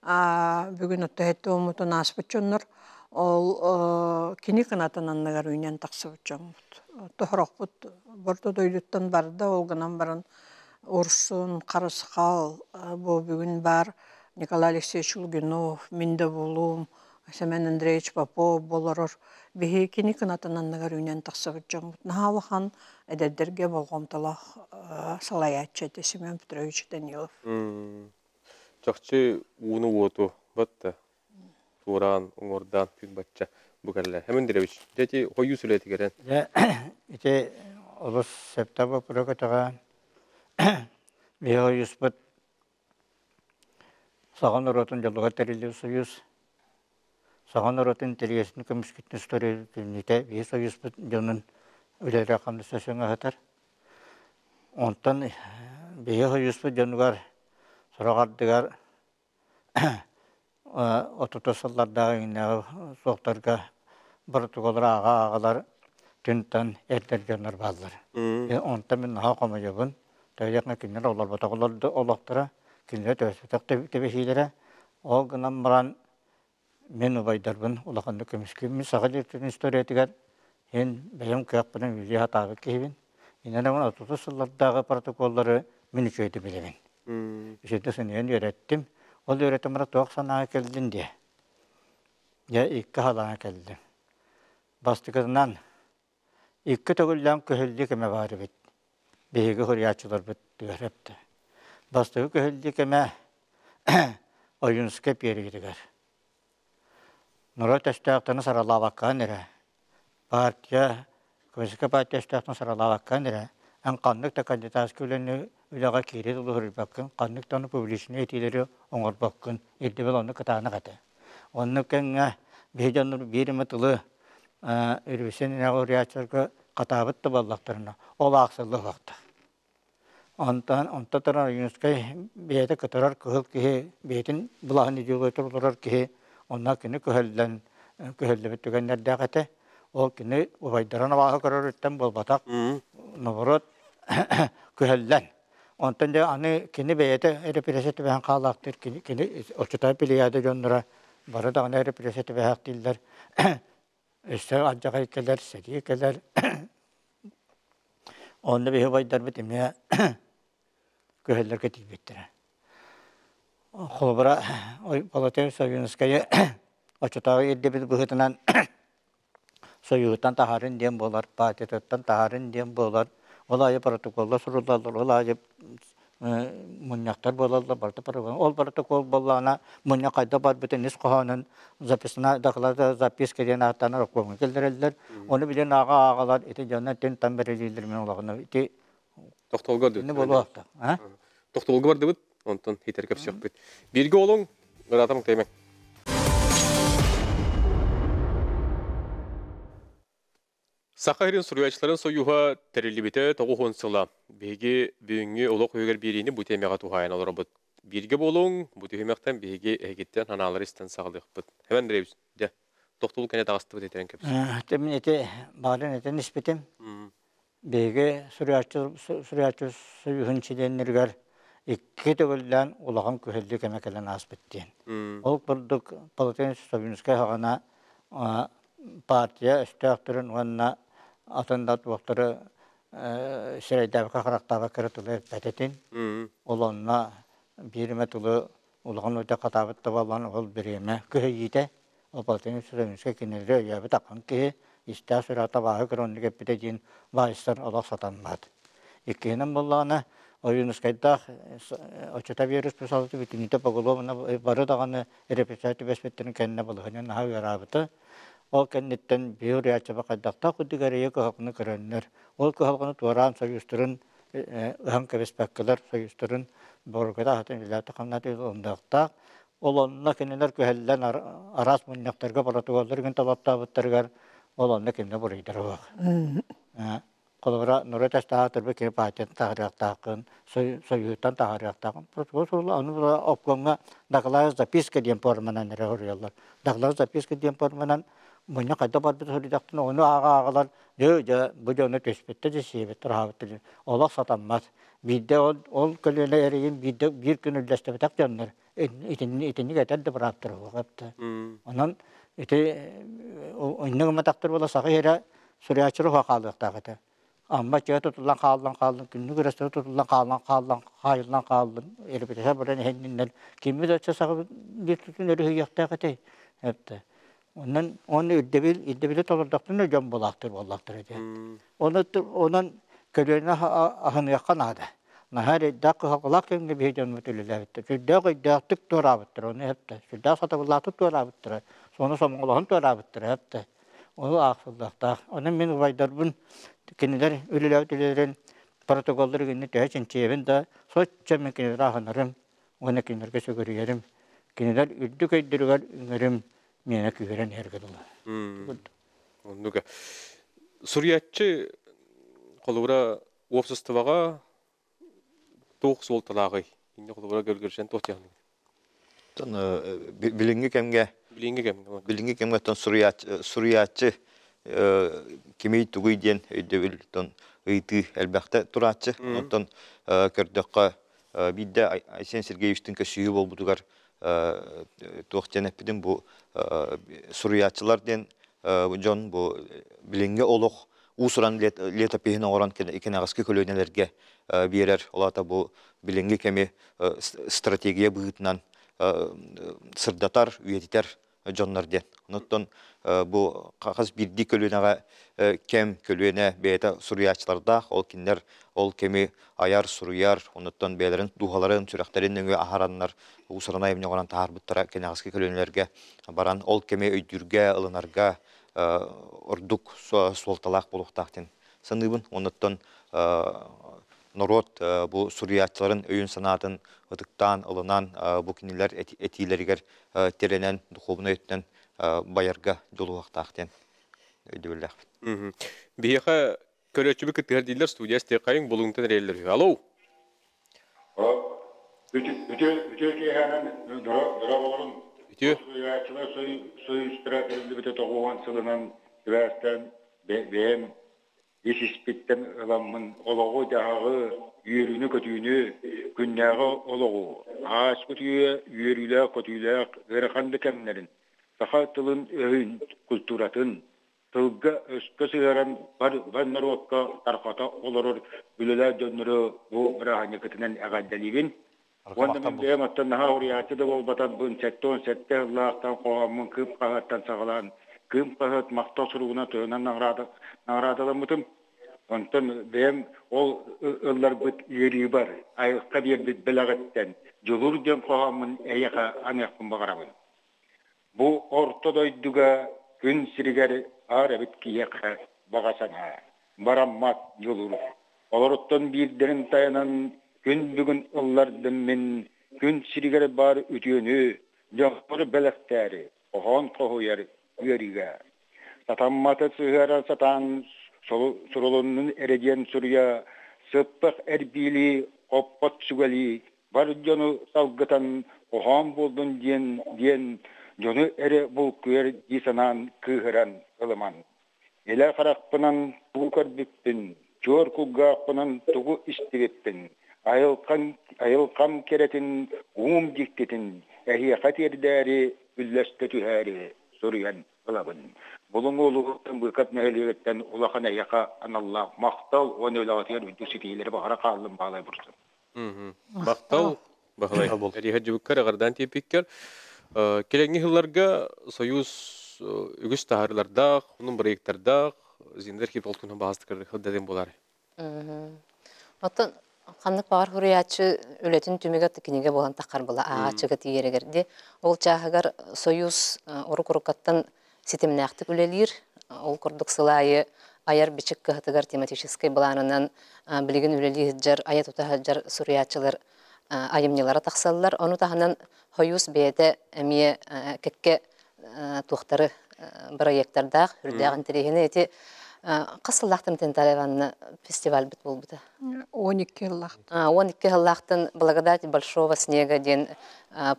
бүгүн отто сэттэ уоммутун ааспыт дьоннор ол кини кынатын анныгар үүнэн тахсыбыт дьоммут. Тоһорохпут борто дойдуттан барда, ол гынан баран Урсун, Харысхал бу бүгүн баар Николай Алексеевич Лугинов, мин да буолуум, Семен Андреевич Попов болорор биһи кини кынатын анныгар үүнэн тахсыбыт дьоммут. Наһаа улахан эдэрдэргэ болҕомтолоох салайааччы этэ Семен Петрович Данилов. Чахчы ууну-уоту батта туораан, уҥуордаан күн бачча бу кэллэ. Семен Андреевич, дьэ ити хойуу сүлэтигэрэн. Дьэ, ити олус сөптөөх боппуруок өтөҕө биһи хойууспут Саха норуотун дьолугар тэриллибит союз Саха норуотун интэриэсин көмүскүтүн история күннүтэ биһи союзпут дьонун үлэлэрэ хамнаста сөҥөһөтөр. Онтон биһи союзпут дьонугар сорох ардыгар отутус сыллардаах иҥнэҕи суохтарга боротугалар ааҕа-ааҕалар түнтан эрдэр дьоннор бааллар. Онтон мин наһаа хомойобун. Төһө кинилэр олорботох олохторо, кинилэр төһөспөтөх тэбэһиилэрэ. Ол гынан баран мин убайдарбын улаханнык көмүскүүм. Саха литературатын историятыгар эн бэйэм кыахпынан үлэлии сатаабыт киһибин. Иннинэ отутус сыллардааҕы протоколлары мин үчүгэйдик билэбин. Үчүгэйдик сыныйан үөрэттим. Ол үөрэтэн баран туох санааҕа кэллин диэ. Дьэ, икки халааҥа кэллим. Бастакытынан, икки төгүллээн көһүллүү кэмэ баар эбит. Биһиги суруйааччыларбыт түһэрэ Бастакы көһүллүү кэмэ Ойуунускай пиэригитигэр. Норуот өстөөхтөрүн саралаабаккаан эрэ, партия, Коммунистическай партия өстөөхтөрүн саралаабаккаан эрэ, эн ханнык да кандидатскай үлэни үлэҕэ киирии тулуһуруйбаккын, ханнык да публичнай этиилэри оҥорбоккун, ирдэбил онно кытаанах этэ. Оннук кэмҥэ биһи дьоннор биир эмэ тылы үрүсүн уруйааччыларга хатаабыт да буоллахтарына, ол аахсыллыахтаах. Онтон онто туран Ойуунускай бэйэтэ кытарар кыһыл киһи, бэйэтин былаһын идеологията олорор киһи, онно кини көһөллөн көһөллүбүт түгэннэрдээх этэ. Ол кини убайдарын абааһы көрөрүттэн буолбатах, наоборот, Күһэллэн. Онтон дьэ аны кини бэйэтэ репрессия түбэһэн хаалаахтыыр, кини, кини оччотооҕу Плеяда дьонноро бары даҕаны репрессия түбэһээхтииллэр. Өссө алдьархай кэлэр, сэрии кэлэр. Онно биһи убайдарбыт эмиэ күһэллэргэ тиийбиттэрэ. Холобура, Полотен Савинскайы оччотооҕу ирдэбил быһыытынан Союһуттан таһаарын диэн буолар, партиятыттан таһаарын диэн буолар. Ол аайы протоколлар суруллаллар, ол аайы мунньахтар буолаллар, барыта протокол. Ол протокол буоллаҕына мунньах хайдах барбытын ис хоһоонун записана доклада записка диэн ааттаан обкомҥа киллэрэллэр. Ону билин ааҕа ааҕалар ити дьонно тин там бэрилииллэр мин олоҕуна ити Тохтолго ини буолуохта. Тохтолго бардыбыт, онтон хитер көпсөхпүт. Бииргэ олуҥ, ыраатам таймаҥ. Саха сирин суруйааччыларын союһа тэриллибитэ 90 сыла. Биһиги бүгүҥҥү олох үһүгэр биэриини бу тиэмэҕэ туһаайан олоробут. Бииргэ буолуҥ, бу түһүмэхтэн биһиги эһигиттэн санаалары истэн саҕалыахпыт. Эван Андреевич, дьэ, тохтолу кэнэ таҕыстыбыт этэрин кэпсээ. Мин ити баарын этэн испитим. Биһиги суруйааччы суруйааччы союһун чилиэннэригэр икки төгүллээн улахан күһэллии кэмэ кэлэн ааспыт диэн. Ол курдук Полотен Саввинскай саҕана партия өстөөхтөрүн уонна атын да туохтары сирэйдээбэккэ-харахтаабакка эрэ тылы эппэт этин. Ол онно биир эмэ тылы улахан өтө хатаабыт да буолан ол бириэмэ күһэйиитэ ол Полотен Саввинскай кинилэри өйөөбүт ахан киһи истээх сүрэҕэ табааһы көрөн оннук эппитэ диэн баайыстар олох сатаммат. Иккиһинэн буоллаҕына Ойуунускайдаах оччото вирус салаты бүтүннүүтэ поголовно бары даҕаны репрессия түбэспиттэрин кэннэ балаһыанньа наһаа ыараабыта. Ол кэнниттэн биир уруйааччыба хайдахтаах курдук эрэйи кыһалҕаны көрөннөр, ол кыһалҕаны туораан союзтарын ыһан кэбиспэккэлэр, союзтарын бөҕөргөтө аһатан үлэлээтэ-хамнаата ылыныахтаах. Ол онно кинилэр күһэллэн араас мунньахтарга боротугуоллар гын талаттаабыттарыгар ол онно кимне буруйдара суох. Холобура, норуот эстаатырбы кини партиятын таһаарыахтааххын, союзтан таһаарыахтааххын. Протокол сурула, ону була обкомҥа доклад записка диэн форманан эрэ суруйаллар. Доклад записка диэн форманан мунньах хайдах барбыт суруйдахтына, ону ааҕа-ааҕалар, дьэ, дьэ, бу дьону түспүттэр, дьэ, сиэбиттэр, аһаабыттар диэн. Олох сатаммат. Биирдэ ол, ол көлүөнэ эрэйин биирдэ биир күн үллэстибэтэх дьоннор итинник итинник этэр да бырааптара суох эбит. Онон ити оннук ыматахтар буола саха иһэрэ суруйааччылар уһа хаалыахтаах этэ. Амма чыа тутуллан хааллан хааллын, күннүк ырастара тутуллан хааллан хааллан, хаайыллан хааллын, эрбитэ баран иһэнниннэр киммит оччо саха биир тутун өрүһүйүөхтээх этэй? Эптэ. Онон оны ирдэбил ирдэбили толордохтуна дьон буолаахтар буоллахтар этэ. Оны онон көлүөнэ аһыныахха наада. Наһаа эрэйдээх кыһалҕалаах кэмҥэ биһи дьоммут үлэлээбиттэр. Сүрдээх өйдөөхтүк туораабыттар, ону эптэ. Сүрдээх сатабыллаахтык туораабыттара, сону сомоҕолоһон туораабыттара эптэ. Ону аахсыллыахтаах. Онон мин убайдарбын кинилэр үлэлээбит үлэлэрин протоколлары гинни төһө чинчийэбин да, соччо мин кинилэри аһынарым уонна кинилэргэ сүгүрүйэрим. Кинилэр үрдүк өйдөрүгэр үҥэрим миэнэ күүһүрэн иһэргэ дылы. Оннук. Суруйааччы холобура уопсастыбаҕа туох суолталааҕый? Инньэ холобура көргөрсөн туох диэххиний? Билиҥҥи кэмҥэ Билиҥҥи кэмҥэ. Билиҥҥи кэмҥэ оттон суруйааччы, суруйааччы кимий тугуй диэн өйдөбүл оттон ыйытыы элбэхтэ турааччы. Онтон көрдөххө биирдэ Айсен Сергеевичтин көссүүһүү буолбутугар туох диэн эппитим бу суруйааччылар диэн дьон бу билиҥҥи олох уус-уран летопиһын оҥорон кэнэҕэски көлүөнэлэргэ биэрэр. Ол аата бу билиҥҥи кэми стратегия быһыытынан сырдатар, үйэтитэр дьоннор диэн. Онуттан бу хас биирдии көлүөнэҕэ кэм көлүөнэ бэйэтэ суруйааччылардаах, ол кинилэр ол кэми айар, суруйар, онуттан бэйэлэрин дууһаларын, сүрэхтэрин нөҥүө аһараннар уус-уран айымньы оҥорон таһаарбыттара кэнэҕэски көлүөнэлэргэ баран ол кэми өйдүүргэ, ылынарга ордук суолталаах буолуохтаах диэн саныыбын. Онуттан норуот бу суруйааччыларын өйүн-санаатын ытыктаан, ылынан, бу кинилэр этиилэригэр тирэнэн, духуобунай өттүнэн байарга дьулуһуохтаах диэн өйдөбүллээхпит. Биһиэхэ көрөөччүбүт кыттыһар дииллэр студия истиэххэйиҥ булуҥтан эрэйэллэр үһү. Алло! Үтүө киэһээнэн дорооболорун. Үтүө. Суруйааччылар союзтара тэриллибитэ 90 сылынан сибээстээн бэйэм Ис-испиттэн ыламмын олоҕу-дьаһаҕы, үөрүүнү-көтүүнү, күннээҕи олоҕу, ааспыт үйэ үөрүүлээх-көтүүлээх ыарахан да кэмнэрин, саха тылын-өһүн, культуратын, тылга-өскө сыһыаран бар норуокка тарҕата олорор үлэлээх дьоннору бу бырааһынньыкытынан эҕэрдэлиибин. Уонна мин бэйэм оттон наһаа уруйааччы да буолбатарбын, 77 сыллаахтан хоһооммун Кыым хаһыаттан саҕалаан, Кыым хаһыат махтал суругунан туһунан наҕараадаламмытым. Онтон бэйэм ол ылларбыт ыарыыбар, айылҕа биэрбит бэлэҕиттэн Дьулуур диэн хоһооммун эйиэхэ аныахпын баҕарабын. Бу орто дойдуга күн сиригэр аар эбит киһиэхэ баҕа санаа, бараммат дьулуур. Олоруттан биирдэрин тайанан күн бүгүн ыллардым мин күн сиригэр баар үтүөнү, дьоҥҥор бэлэхтээри, хоһоон хоһуйар үөрүүгэ. Сатамматы сыһыара сатаан сурулуннун эрэ диэн суруйа сыппах эрбиилии, хоппот сүгэлии бар дьону салгытан хоһоон буоллун диэн диэн дьону эрэ булкуйар дии санаан кыыһыран ылыман. Илэ харахпынан тугу көрбүппүн, чуор кулгаахпынан тугу истибиппин, айылҕам, айылҕам кэрэтин, уум дьиктитин эһиэхэ тиэрдээри, үллэстэ түһээри суруйан ылабын. Булуҥ улууһуттан Быыкап нэһилиэгиттэн улахан эһиэхэ аналлаах махтал уонна үлэҕитигэр үрдүк ситиһиилэри баҕара хааллым баалай бурсун. Махтал, Баһылай. Эриэхэ дьыбыккар эҕэрдээн тиэппиккэр. Кэлиҥҥи сылларга Союз үгүс таһаарыылардаах, онон бырайыактардаах Зиндер Хип-Олтунан баһастыкыр хылдатын буолар. Оттон ханнык баҕар суруйааччы үлэтин түмүгэ кинигэ буолан таххар була ааҕааччыга тиийэригэр ди ол чааһыгар Союз урук-уруккаттан ситимнээхтик үлэлиир. Ол курдук сыл аайы айар бичик кыһатыгар тематическай былаанынан билигин үлэлии сылдьар, айа тута сылдьар суруйааччылар айымньылара тахсаллар. Ону таһынан Хойуус бэйэтэ эмиэ кэккэ туохтары бырайыактардаах, үрдээх интэриэһинэй ити хас сыллаахтан Наталья Ивановна фестивальбыт буолбута? 12 сыллаахтан. 12 сыллаахтан «Благодать большого снега» диэн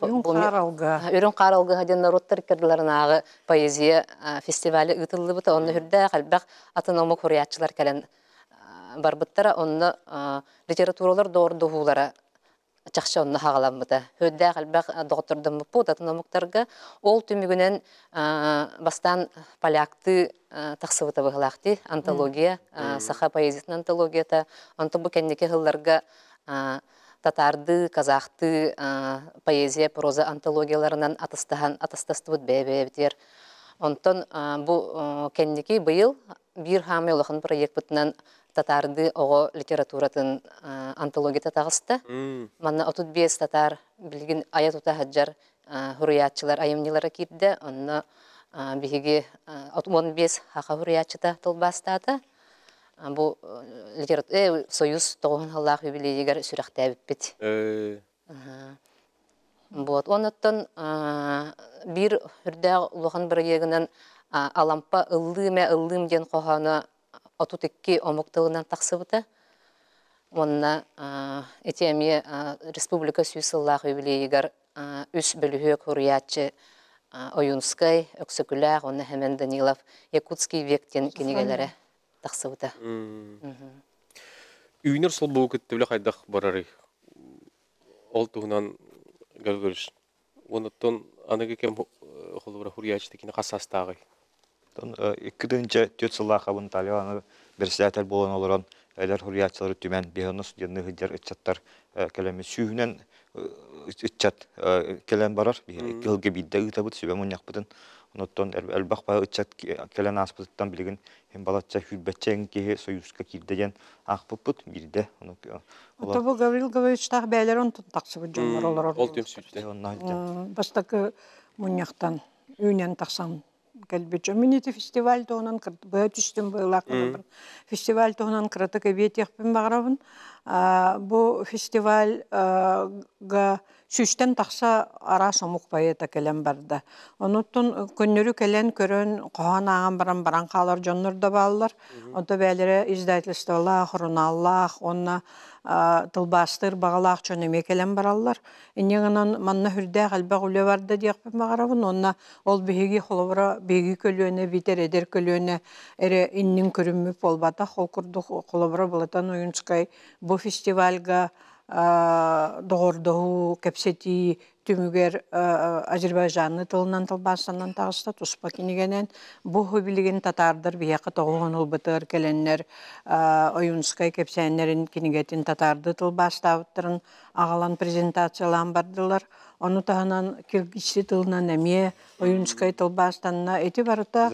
Үрүҥ хаар алгыһа. Үрүҥ хаар алгыһа диэн норуоттар иккардыларынааҕы поэзия фестиваля ыытыллыбыта. Онно үрдээх элбэх атын омук суруйааччылар кэлэн барбыттара. Онно литературалар доҕордоһуулара чахчы онно хаҕаламмыта. Үрдээх элбэх доҕоттордоммуппут атын омуктарга. Ол түмүгүнэн бастаан поляктыы тахсыбыта быһылаахтыы антология, саха поэзиятын антологията. Онтон бу кэнники сылларга татаардыы, казахтыы поэзия, проза антологияларынан атастаһан атастастыбыт бэйэ-бэйэбитигэр. Онтон бу кэнники быйыл биир хаамай улахан проекпытынан татаардыы оҕо литературатын антологията таҕыста. Манна 35 татаар билигин айа тута сылдьар суруйааччылар айымньылара киирдэ. Онно биһиги 15 саха суруйааччыта тылбаастаата. Бу Союз тоҕуһун сыллаах юбилейигэр сүрэхтээбиппит. Вот. Онуттан биир үрдээх улахан бырайыагынан Алампа «Ыллыым ээ, ыллыым» диэн хоһооно 32 омук тылынан тахсыбыта. Уонна ити эмиэ республика сүүс сыллаах юбилейыгар үс бөлүһүөк суруйааччы Ойуунскай, Өксөкүлээх уонна Хэмэн Данилов «Якутский век» диэн кинигэлэрэ тахсыбыта. Үүнэр солбугу кытта үлэ хайдах барарый? Ол туһунан Гаврилович, онуттан аныгы кэм холобура суруйааччыта кини хас саастааҕый? 2 4 сыллаахабын Италияны председатель буолан олорон эдэр суруйааччылары түмэн биһиэнэ студенныы сылдьар ыччаттар кэлэммит сүүһүнэн ыччат кэлэн барар. Биһиги икки сылга биирдэ ыытабыт сүбэ мунньахпытын. Онуттан элбэх ыччат кэлэн ааспытыттан билигин балачча сүүрбэччэ киһи Союзка киирдэ диэн аахпыппыт биирдэ. Ото бу Гаврил Гавриловичтаах бэйэлэрэ онтон тахсыбыт дьоннор олорор. Ол түмсүүттэн. Бастакы мунньахтан үүнэн тахсан кэлбит дьон. Мин ити фестиваль туһунан быһа түстүм быһыылаах фестиваль туһунан кыратык эбиэтиэхпин баҕарабын. Бу фестивальга сүүстэн тахса араас омук поэта кэлэн барда. Онуттан көннөрү кэлэн көрөн, хоһоон ааҕан баран баран хаалар дьоннор да бааллар. Онто бээлэрэ издательстволаах, журналлаах уонна тылбаастыыр баҕалаах дьон эмиэ кэлэн бараллар. Инньэ гынан манна сүрдээх элбэх үлэ барда диэхпин баҕарабын. Уонна ол биһиги холобура биһиги көлүөнэ биитэр эдэр көлүөнэ эрэ иннин көрүммүт буолбатах. Ол курдук холобура Былатан Ойунскай бу фестивальга доҕордоһуу, кэпсэтии түмүгэр азербайджанны тылынан тылбаастанан таҕыста туспа кинигэнэн. Бу билигин татаардар биһиэхэ тоҕуһун ылбытыгар кэлэннэр Ойунскай кэпсээннэрин кинигэтин татаардыы тылбаастаабыттарын аҕалан презентациялаан бардылар. Ону таһынан киргизси тылынан эмиэ Ойунскай тылбаастанна. Ити барыта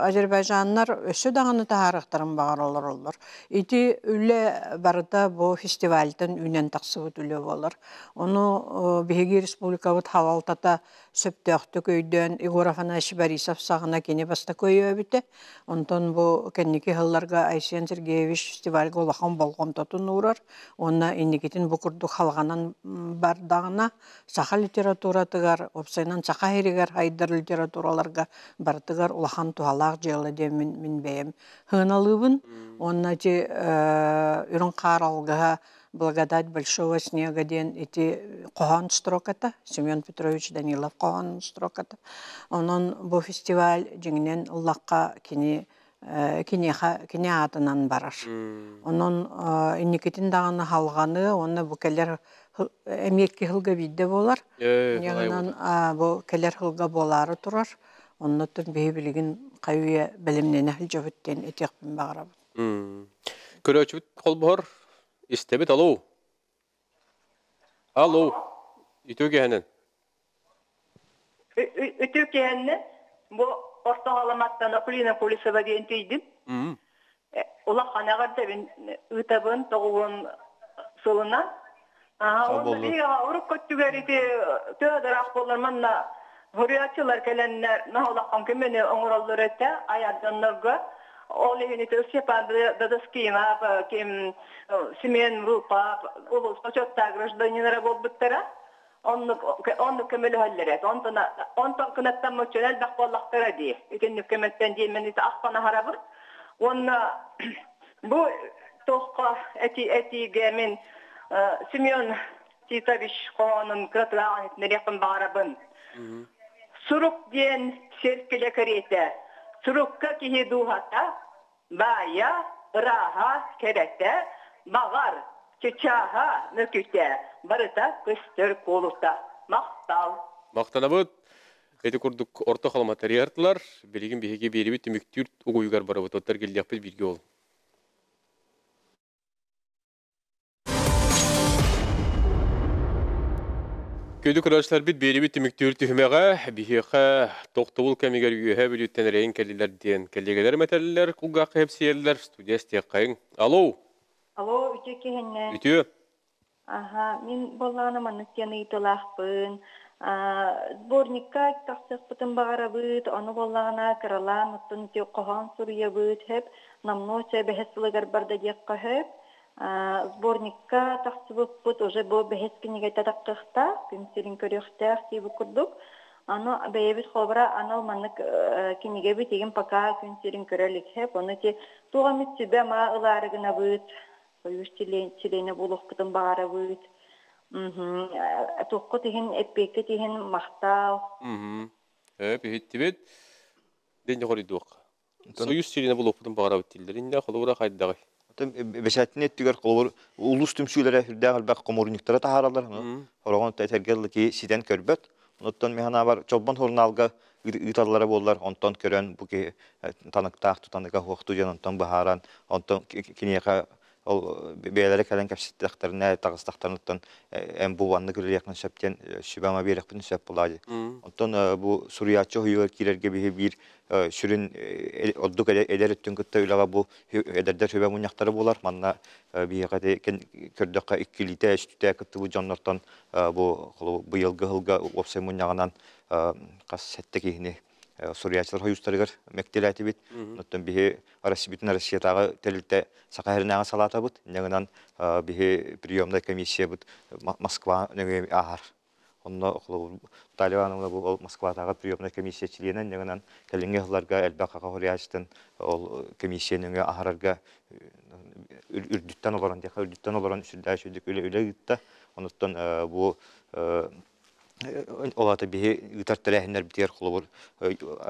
Азербайджаннар өссө даҕаны таһаарыахтарын баҕар олороллор. Ити үлэ барыта бу фестивальтан үүнэн тахсыбыт үлэ буолар. Ону биһиги республикабыт халалтата сөптөөхтүк өйдөөн Егор Афанасьевич Борисов саҕана кини бастакы өйөөбүтэ. Онтон бу кэнники сылларга Айсен Сергеевич фестивальга улахан болҕомтотун уурар уонна инникитин бу курдук халҕанан бардаҕына саха литературатыгар, уопсайынан саха сиригэр айдар литератураларга барытыгар улахан туһалаах дьыала диэн мин бэйэм сыаналыыбын. Уонна ити үрүҥ хаар алгыһа «Благодать большого снега» диэн ити хоһоон строката, Семен Петрович Данилов хоһоон строката. Онон бу фестиваль дьиҥинэн ыллахха кини киниэхэ кини аатынан барар. Онон инникитин даҕаны халҕаны уонна бу кэлэр эмиэ икки сылга биирдэ буолар. Инньэ бу кэлэр сылга буолаары турар. Оннуттан биһи билигин хайы-үйэ бэлэмнэнэ сылдьабыт диэн этиэхпин баҕарабын. Көрөөччүбүт холбоһор истэбит алло. Алло. Үтүө киэһэнэн. Үтүө киэһэннэ бу Орто Халаматтан Акулина Колесова диэн тиийдим. Улахан эҕэрдэбин ыытабын тоҕуһун сылынан. Уонна биһиги урукку өттүгэр ити төһө да ыраах буоллар манна суруйааччылар кэлэннэр наһаа улахан көмөнү оҥороллор этэ айар дьоннорго. Ол иһин ити Степан Дадаскинов, ким Семен Рупа улуус бочуоттаах гражданинара буолбуттара. Оннук оннук көмөлөһөллөр этэ. Онтон онтон кынаттан моччун элбэх буоллахтара дии. Итинник көмөттөн диэммин ити ахпан аһарабын. Уонна бу туохха эти этиигэ мин Семен Титович хоһоонун кыратылааҕын иһитиннэриэхпин баҕарабын. Сурук диэн сиэркилэ кэриэтэ. Сурукка киһи дууһата Баайа, ырааһа, кэрэтэ, баҕар, чычааһа, мөкүтэ, барыта көстөр куолута. Махтал! Махтанабыт. Ити курдук орто халыма тэрийэртилэр. Билигин биһиги биэрибит түмүктүүр угуйугар барабыт. Оттор кэллиэхпит бииргэ ол. Күндү көрөөччүлэрбит биэрибит түмүктүүр түһүмэҕэ биһиэхэ тохтобул кэмигэр үөһэ бүлүүттэн эрэйин кэллилэр диэн кэллиэгэлэрим этэллэр, кулгаахха кэпсиэллэр, студия истиэххэйиҥ. Алло! Алло, үтүө киһиннэ. Үтүө. Аха, мин буоллаҕына маннык диэн ыйытыылаахпын. Сборникка тахсыахпытын баҕарабыт, ону буоллаҕына кыралаан оттон ити хоһоон суруйабыт, сөп, номнуо бэһис сылыгар барда диэххэ сөп. Сборникка тахсыбыппыт уже бу бэһис кинигэтэ таххыахтаах, күн сирин көрүөхтээх диэбит курдук. Аны бэйэбит холобура анал маннык кинигэбит игин пока күн сирин көрө илик сөп. Ону ити туох эмит сүбэ-ама ылаары гынабыт, союз чилиэнэ буолуохпутун баҕарабыт. Туоххут иһин, эппиэккит иһин махтал. Өп, иһиттибит. День хоруйдуох. Союз сиринэ булуохпутун баҕарабыт дииллэр. Иннэ холобура хайдаҕый? Бэчээтин өттүгэр холобур улуус түмсүүлэрэ сүрдээх элбэх хомуурунньуктары таһаараллар. Хороҕон этэргэ дылы киһи ситэн көрбөт. Оттон мин санаабар Чолбон сурунаалга ыыталлара буоллар, онтон көрөн бу киһи таныктаах тутаныга суохтуу диэн онтон быһааран, онтон киниэхэ ол бэйэлэрэ кэлэн кэпсэттэхтэринэ, таҕыстахтарына оттон эн бу маннык үлэлиэххин сөп диэн сүбэ-ама биэриэхпин сөп буолаа дии. Онтон бу суруйааччы уһуйугар киирэргэ биһи биир сүрүн ордук эдэр өттүн кытта үлэҕэ бу эдэрдэр сүбэ мунньахтара буолар. Манна биһиэхэ көрдөххө иккилиитэ, үстүүтэ кыттыбыт дьоннортон бу быйылгы сылга уопсай мунньаҕынан хас сэттэ киһини Суруйааччылар хойуустарыгар мэктиэлээтибит. Оттон биһи бүтүн Россиятааҕы тэрилтэ Саха сиринээҕи салаатабыт. Инньэ биһи приемнай комиссиябыт Москва нөҥүө ааһар. Онно холобур Наталья Ивановна бу ол Москватааҕы приемнай комиссия чилиэнэ инньэ кэлиҥҥи сылларга элбэх хаха суруйааччытын ол комиссия нөҥүө аһарарга үрдүттэн олорон диэххэ үрдүттэн олорон сүрдээх үчүгүйдүк үлэ үлэ ыытта. Онуттан бу Ол аата биһи ыытар тэрээһиннэрбитигэр холобур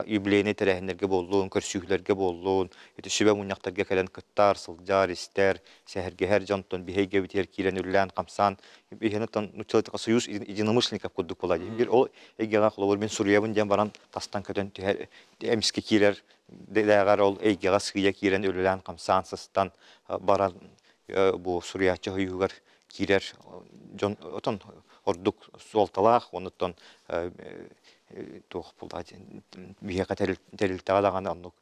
юбилейнай тэрээһиннэргэ буоллун, көрсүһүүлэргэ буоллун, ити сүбэ мунньахтарга кэлэн кыттар, сылдьар, истэр, сэһэргэһэр дьонтон биһи эйгэбитигэр киирэн үлэлээн-хамсаан биһиэнэ оттон нууччалыы союз единомышленников курдук буолар. Биир ол эйгэҕэ холобур мин суруйабын диэн баран тастан көтөн түһэр эмискэ киирэр дэлээҕэр ол эйгэҕэ сыыйа киирэн үлэлээн-хамсаан сыстан баран бу суруйааччы союһугар киирэр дьон отон ордук суолталаах онуттан туох буолла биһиэхэ тэрилтэҕэ даҕаны оннук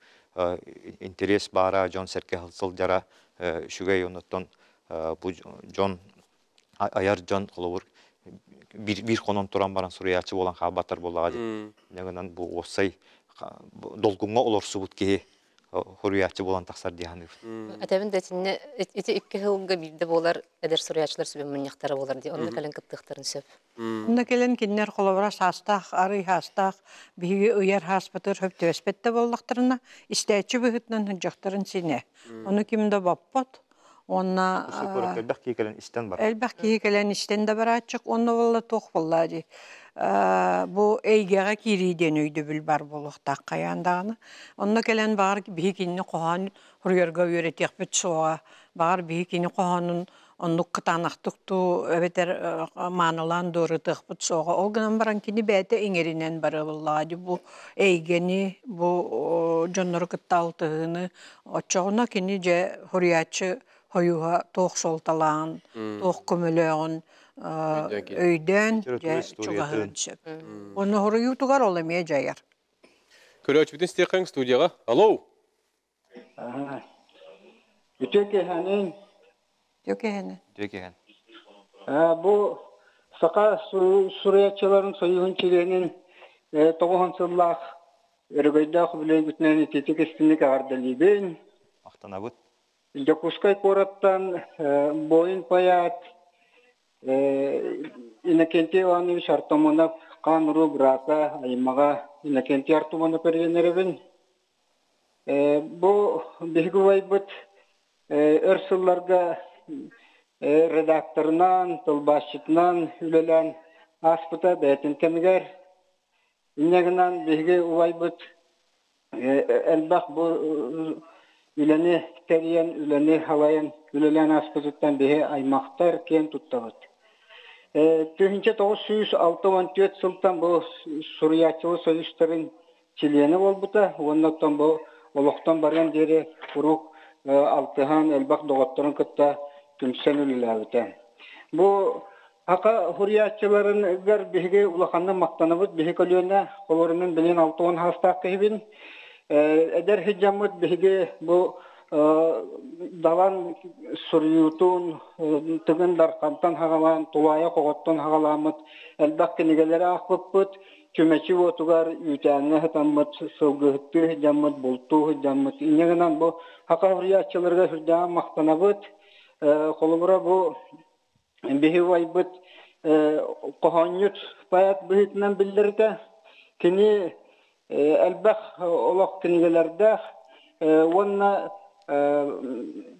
интерес баара дьон сэргэ сылдьара үчүгэй онуттан бу дьон айар дьон холобур биир хонон туран баран суруйааччы буолан хаалбаттар буоллаҕа дии гынан бу уопсай долгуҥҥа олорсубут киһи суруйааччы буолан тахсар дии саныыбын. Этэбин да итиннэ ити икки сылга биирдэ буолар эдэр суруйааччылар сүбэ мунньахтара буолар дии. Онно кэлэн кыттыахтарын сөп. Онно кэлэн кинилэр холобура саастаах, арый саастаах биһиги ыйар сааспытыгар сөп түбэспэт да буоллахтарына, истээччи быһыытынан сылдьыахтарын синэ. Ону ким да боппот. Уонна элбэх киһи кэлэн истэн барар. Элбэх киһи кэлэн истэн да барааччык. Онно буолла туох буолла дии. Бу эйгэҕэ киирии диэн өйдөбүл бар буолуохтаах хайаан даҕаны. Онно кэлэн баҕар биһи кинини хоһоон суруйарга үөрэтиэхпит суоҕа. Баҕар биһи кини хоһоонун оннук кытаанахтык туу эбэтэр маанылаан дуорутуохпут суоҕа. Ол гынан баран кини бэйэтэ иҥэринэн барыа дии бу эйгэни, бу дьоннору кытта алтыһыыны. Оччоҕуна кини дьэ суруйааччы хойууһа туох суолталааҕын, туох көмөлөөҕүн өйдөөн дьэ чугаһыан сөп. Ону хоруйуутугар ол эмиэ дьайар. Көрөөччүбүтүн истиэххиҥ студияҕа. Алло! Үтүө киэһэнин. Үтүө киэһэнин. Үтүө киэһэн. Бу саха суруйааччыларын союһун чилиэнин тоҕуһун сыллаах өрөгөйдөөх үбүлүөйгүтүнэн итиитик истиҥник эҕэрдэлиибин. Махтанабыт. Дьокуускай куораттан буойун поэт Иннокентий Иванович Артамонов хаан-уруу быраата аймаҕа Иннокентий Артамонов эрийэнэрэбин. Бу биһиги убайбыт өр сылларга редакторынан, тылбаасчытынан үлэлээн ааспыта бэйэтин кэмигэр. Инньэ гынан биһиги убайбыт элбэх бу үлэни тэрийэн, үлэни салайан үлэлээн ааспытыттан биһи аймахтар киэн туттабыт. 1964 сылтан бу суруйааччылар союзтарын чилиэнэ буолбута уонна оттон бу олохтон барыан диэри куруук алтыһан элбэх доҕотторун кытта түмсэн үлэлээбитэ. Бу Ака суруйааччыларыгар биһиги улаханнык махтанабыт, биһи көлүөнэ холорунан билин 60 саастаах киһибин. Эдэр сыдьаммыт биһиги бу далан суруйуутун Тыгын Дархантан хаҕалаан, Тулаайах оҕоттон хаҕалааммыт элбэх кинигэлэри аахпыппыт. Чүмэчи уотугар үүтээҥҥэ сытаммыт, сылгыһыттыы сылдьаммыт, бултуу сылдьаммыт. Инньэ гынан бу саха суруйааччыларыгар сүрдээҕин махтанабыт. Холобура бу биһи убайбыт хоһоонньут поэт быһыытынан биллэритэ. Кини элбэх олох кинигэлэрдээх уонна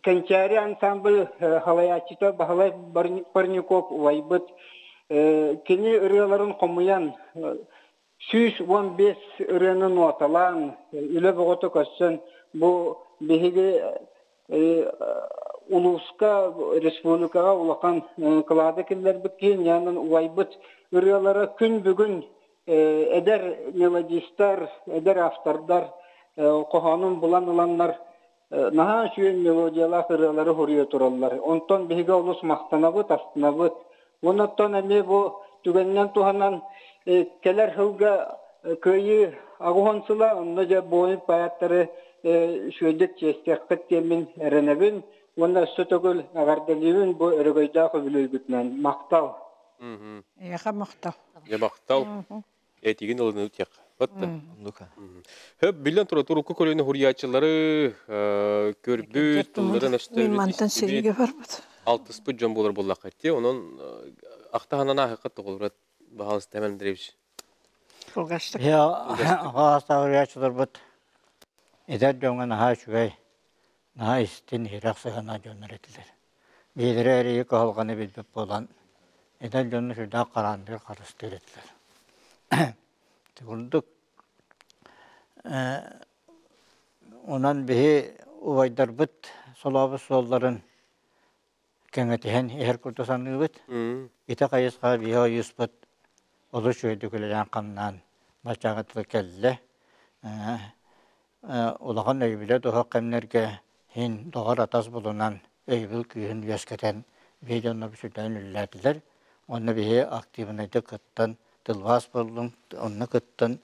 Кэнчээри ансамбль салайааччыта Баһылай Парников убайбыт кини ырыаларын хомуйан 115 ырыаны нуоталаан, үлэ бөҕөтө көрсөн бу биһиги улууска, республикаҕа улахан кылааты киллэрбит киһи, ньаанан убайбыт ырыалара күн бүгүн эдэр мелодистар, эдэр автордар хоһоонун булан ыланнар наһаа үчүгэй мелодиялаах ырыалары суруйа тураллар. Онтон биһиги олус махтанабыт, астынабыт. Онон эмиэ бу түгэнинэн туһанан кэлэр сылга Кыайыы аҕыс сыла, онно дьэ буойун поэттары үчүгэйдик чиэстиэххит диэммин эрэнэбин уонна өссө төгүл эҕэрдэлиибин бу өрөгөйдөөх үбүлүөйгүтүнэн. Махтал! Эйиэхэ махтал. Дьэ махтал. Этигин ылыныы тиэх. Батта. Хөп билен тура турукку көлөнү хуруйааччылары көрбүт, тылларын өстөрүн мантан сириге барбыт. Алтыспыт дьон буолар буоллахха ти онон ахтаһанан аахыкка тоҕолурат баһалыс Тэмэн Андреевич. Кылгастык. Аҕа хуруйааччыларбыт эдэр дьоҥҥо наһаа үчүгэй, наһаа истин, иһирэх сыһыаннаах дьоннор этилэр. Биэлэрэ эрэйи кыһалҕаны билбит буолан, эдэр дьону сүрдээх хараандыыр, харыстыыр этилэр. Ити курдук онон биһи убайдарбыт солообут суолларын кэҥэтиһэн иһэр курдук саныыбыт. Ити хайысха биһи ойууспут олус үчүгэйдик үлэлээн-хамнаан баччааҥҥа дылы кэллэ. Улахан өйөбүлэ туһах кэмнэргэ иһин доҕор-атас булунан өйөбүл күүһүн үөскэтэн биһи дьоннор сүрдээн үлэлээтилэр. Онно биһи активнайдык кыттан тылбаас буоллум, онно кыттан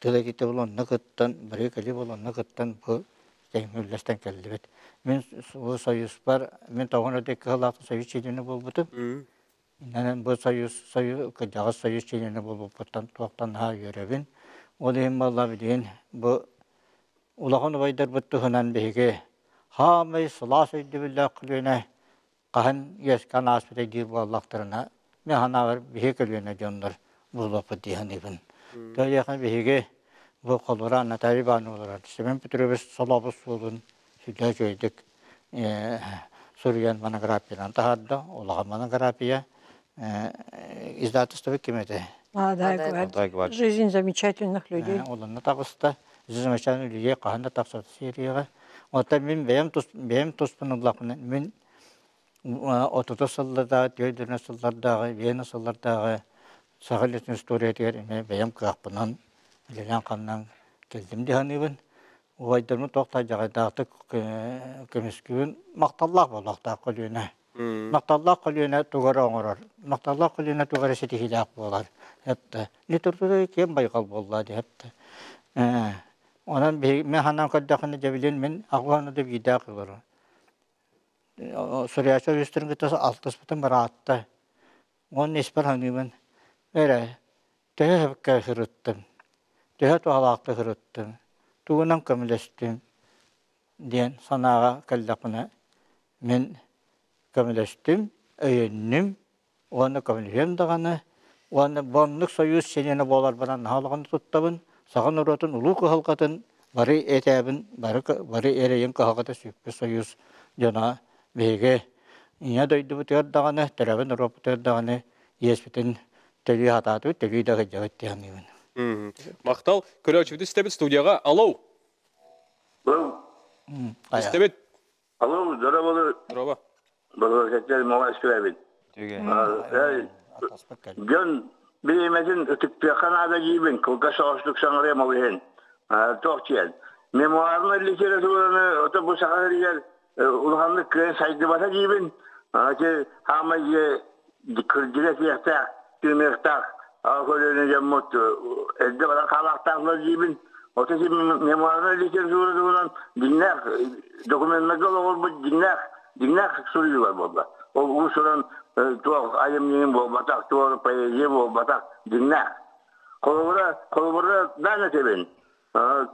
тыл этиитэ буолла, онно кыттан бары кэлии буолла, онно кыттан бу тэҥҥэ үллэстэн кэллибит. Мин бу союзпар мин тоҕон өтө кыһалаахтан союз чилиэнэ буолбутум. Иннэнэн бу союз союз кырдьаҕас союз чилиэнэ буолбуппуттан туохтан наһаа үөрэбин. Ол иһин буолла билигин бу улахан убайдарбыт туһунан биһиги хаамай сылаас өйдөбүллээх көлүөнэ хаһан үөскээн ааспыта диир буоллахтарына, мин санаабар биһиги көлүөнэ дьоннор буолуохпут дии саныыбын. Тоҕо биһиги бу холура Наталья Ивановна олорор Семен Петрович Солообус суолун сүрдээх үчүгэйдик суруйан монографиянан таһаарда. Улахан монография. Издательство ким этэ? Молодая гвардия. Жизнь замечательных людей. Олонно таҕыста. Жизнь замечательных людей хаһан да тахсар серияҕа. Оттон мин бэйэм тус бэйэм туспун ыллахпына мин отутус сыллардааҕы, түөрт сыллардааҕы, Вена сыллардааҕы саха үлэтин историятыгар эмиэ бэйэм кыахпынан үлэлээн-хамнаан кэллим дии саныыбын. Убайдарбын туох да дьаҕайдаахтык көмүскүүбүн. Махталлаах буолуохтаах көлүөнэ. Махталлаах көлүөнэ тугу эрэ оҥорор. Махталлаах көлүөнэ тугу эрэ ситиһиилээх буолар. Эптэ. Литература киэҥ байҕал буолла дии эптэ. Онон биһиги мин санаан көрдөхпүнэ дьэ билин мин аҕыһаны да биирдээх олорор. Суруйааччы үстэрин кытта алтыспытым ыраатта. Уонна испэр саныыбын, эрэ, төһө сөпкө сырыттым, төһө туһалаахтык сырыттым, тугунан көмөлөстүм диэн санааҕа кэллэхпинэ, мин көмөлөстүм, өйөннүм уонна көмөлөһүөм даҕаны уонна бу оннук сойуус чилиэнэ буоларбынан наһаа улаханнык туттабын. Саха норуотун улуу кыһалҕатын бары этээбин, бары бары эрэйин кыһалҕата сүппүт сойуус дьоно биһиги Ийэ дойдубутугар даҕаны, төрөөбүт норуоппутугар даҕаны иэспитин төлүү сатаатыбыт, төлүү да сылдьабыт дии саныыбын. Махтал. Көрөөччүбүт истэбит студияҕа. Алло. Истэбит. Алло, здорово. Здорово. Балакачча Малашкабит. Дьон бириэмэтин ытыктыахха наада диибин, кылгас соҕустук саҥарыам ол иһин. Туох диэн. Мемуарнай литератураны ото бу саха сиригэр улаханнык кыайан сайдыбата диибин. Ити хаамай кырдьыга этиэхтээх, тыыныахтаах аҕа көлүөнэ дьоммут эрдэ баран хаалаахтаахлар диибин. Ото мемуарнай литература туһунан дьиҥнээх докуменнарга олоҕурбут дьиҥнээх дьиҥнээх суруйуулар буолла. Ол уус-уран туох айымньыгын буолбатах, туох поэзия буолбатах, дьиҥнээх. Холобура, холобура даан этэбин.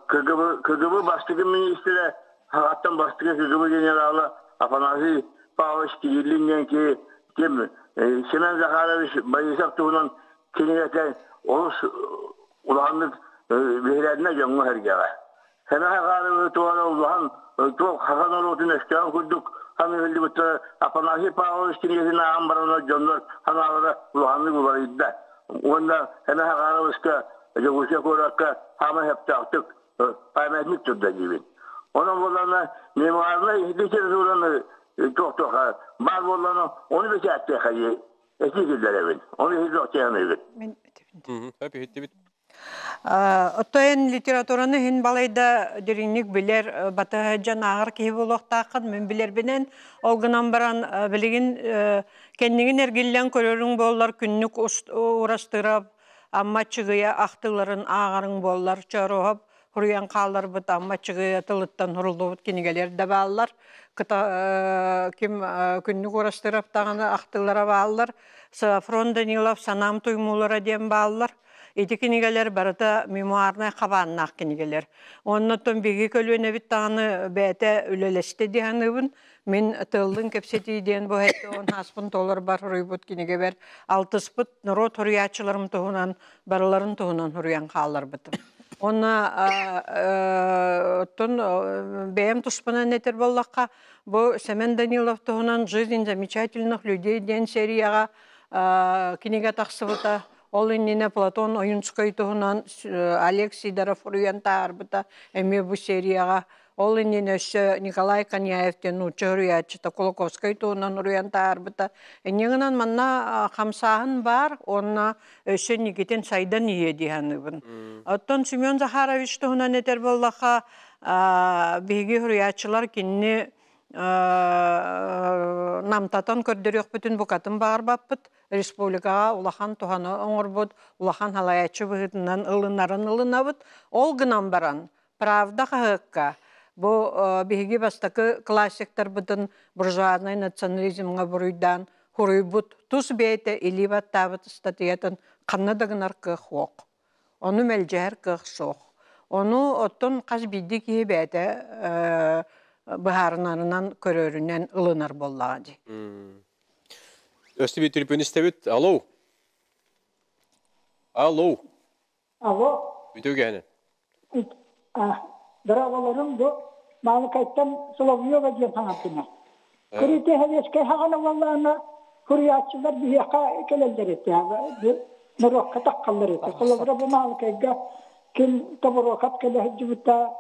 КГБ, КГБ бастакы министрэ, аттан бастакы КГБ генерала Афанасий Павлович Кириллин диэн киһи ким Семен Захарович Борисов туһунан кинигэтэ олус улаханнык биһирээтинэ дьоҥҥо-сэргэҕэ. Семен Захарович туһана улахан туох саха норуотун өстөөх курдук саныыллыбыттара Афанасий Павлович кинигэтин ааҕан бараннар дьоннор санаалара улаханнык уларыйда. Уонна Семен Захаровичка Дьокуускай куоракка саамай сөптөөхтүк памятник турда диибин. Онон буоллаҕына мемуарнай литератураны туох-туох баар буоллаҕына ону бэчээттиэххэ дии этии киллэрэбин. Ону иһит Мин Хөп иһиттибит. Оттон литератураны иһин балайда дириҥник билэр, батыһа дьон ааҕар киһи буолуохтааххын мин билэрбинэн. Ол гынан баран билигин кэннигин эргиллэн көрөрүҥ буоллар күннүк уурастыырап Амма Чыгыйа ахтыыларын ааҕарыҥ буоллар, Чооруоһап суруйан хаалларбыт Амма Чыгыйа тылыттан суруллубут кинигэлэр да бааллар. Кыта ким Күннүк Уурастыырап даҕаны ахтыылара бааллар. Софрон Данилов Санаам туймуулара диэн бааллар. Ити кинигэлэр барыта мемуарнай хабааннаах кинигэлэр. Оннотон биһиги көлүөнэбит даҕаны бэйэтэ үлэлэстэ дии саныыбын. Мин тыллын кэпсэтии диэн бу он ааспын толорбар суруйбут кинигэбэр алтыспыт норуот суруйааччыларым туһунан барыларын туһунан суруйан хаалларбытым. Онно оттон бэйэм туспунан этэр буоллахха, бу Сэмэн Данилов туһунан «Жизнь замечательных людей» диэн серияҕа кинигэ тахсыбыта. Ол иннинэ Платон Ойунскай туһунан Олег Сидоров суруйан таһаарбыта эмиэ бу серияҕа. Ол иннинэ өссө Николай Коняев диэн нуучча суруйааччыта Кулаковскай туһунан суруйан таһаарбыта. Инньэ гынан манна хамсааһын баар уонна өссө инникитин сайдан иһиэ дии саныыбын. Оттон Семен Захарович туһунан этэр буоллахха, биһиги суруйааччылар кинини намтатан көрдөрүөхпүтүн букатын баҕарбаппыт. Республикаҕа улахан туһаны оҥорбут, улахан салайааччы быһыытынан ылынарын ылынабыт. Ол гынан баран, Правда хаһыакка бу биһиги бастакы классиктарбытын буржуазнай национализмҥа буруйдаан хуруйбут тус бэйэтэ илии баттаабыт ыстатыйатын ханна да гынар кыах суох. Ону мэлдьэһэр кыах суох. Ону оттон хас биирдии киһи бэйэтэ быһаарынарынан, көрөрүнэн ылынар буоллаҕа дии. Өстү bir tribün истэбит. Алло. Алло. Алло. Үтүгәне. Дорооболорум бу Маалыкайтан Соловьева диэн хаҥардына. Кырыты хэвескэй хаҕана буоллаҕына суруйааччылар биһиэхэ кэлэллэр этэ. Норуокка таххаллар этэ. Холобура бу Маалыкайга ким Тобуруокап кэлэ сылдьыбыта,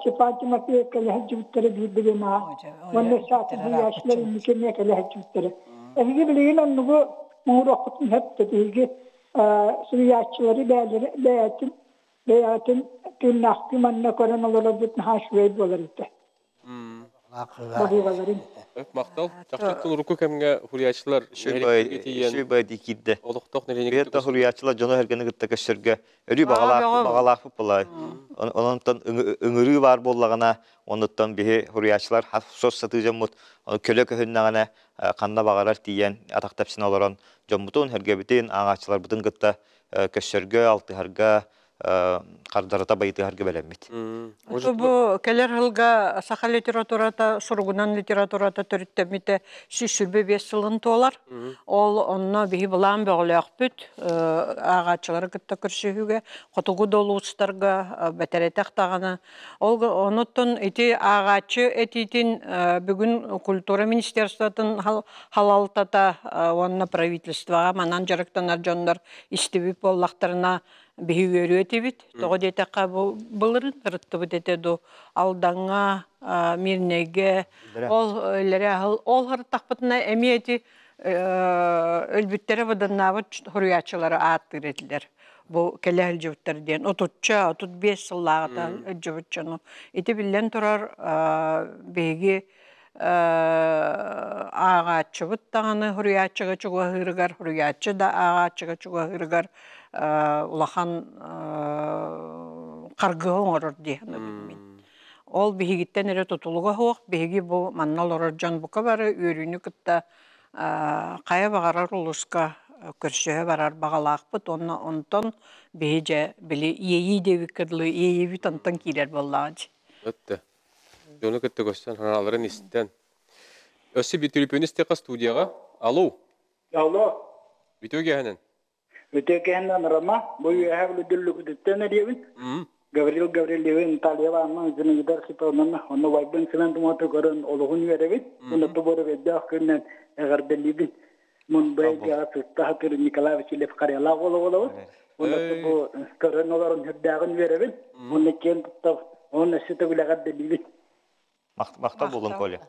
Степан Тимофеев кэлэ сылдьыбыттара биир билимаа. Уонна саатын суруйааччылар инники эмиэ кэлэ сылдьыбыттара. Эһиги билигин оннугу оҥоруоххутун сөп эһиги суруйааччылары бэйэлэрэ бэйэтин бэйэҕитин тыыннаахтыы манна көрөн олорорбут наһаа үчүгэй буолар этэ. Баһыыбаларын. Махтал. Чахчыттан урукку кэмҥэ суруйааччылар Үчүгэй киирдэ. Олохтоох нэһилиэнньэ Бэйэтэ суруйааччылар дьоно эргэни кытта көссөргө өрүү баҕалаах баҕалаахпыт буолай. Онон ыҥырыы баар буоллаҕына, онуттан биһи суруйааччылар сос сатыы дьоммут көлө көһүннэҕинэ ханна баҕарар тиийэн атах тэпсин олорон дьоммутун, сэргэбитин, ааҕааччыларбытын кытта көссөргө, алтыһарга, хардарыта байытыһарга бэлэммит. Бу кэлэр сылга саха литературата, суругунан литературата төрүттэммитэ 125 сылын туолар. Ол онно биһи былаан бөҕөлөөхпүт, ааҕааччылары кытта көрсүһүүгэ, хотугу да улуустарга бэтэрэтэх даҕаны. Ол онуттан ити ааҕааччы этиитин бүгүн культура министерствотын халалтата уонна правительствоҕа манан дьарыктанар дьоннор истибит буоллахтарына биһи үөрүө этибит. Тоҕо диэтэххэ бу былырын ырыттыбыт этэ ду Алдаҥҥа, Мирнэйгэ ол өлөрө ол ырыттахпытына эмиэ ити өлбүттэрэ быданнаабыт суруйааччылары ааттыыр этилэр. Бу кэлэ сылдьыбыттар диэн отучча, 35 сыллааҕыта сылдьыбыт дьону. Ити биллэн турар биһиги ааҕааччыбыт даҕаны суруйааччыга чугаһыырыгар, суруйааччы да ааҕааччыга чугаһыырыгар улахан харгыһы оҥорор дии саныыбын мин. Ол биһигиттэн эрэ тутулуга суох, биһиги бу манна олорор дьон бука бары үөрүүнү кытта хайа баҕарар улууска көрсүһэ барар баҕалаахпыт уонна онтон биһи дьэ били иэйии диэбиккэ дылы иэйиибит онтон киирэр буоллаҕа дии. Өттө. Дьону кытта көстөн, санааларын истэн. Өссө bir түрүпүөн истиэххэ студияҕа. Алло. Алло. Үтүө киэһэнэн. Үтүө киэһэнэн Рома. Бу үөһэ бүлүдүллүкүтүттэн эриэбин. Гаврил Гаврильевич Наталья Ивановна Зинаида Архиповнаны онно убайбын Семен Туматы көрөн олуһун үөрэбин. Уонна тобуора өйдөөх күнүнэн эҕэрдэлиибин. Мунбайга сыста сатыр Николай Васильев Карелаах олоҕолобут. Уонна бу көрөн олорон үрдээҕин үөрэбин. Уонна киэн туттав уонна өссө төгүл эҕэрдэлиибин. Махтал буолун, Коля.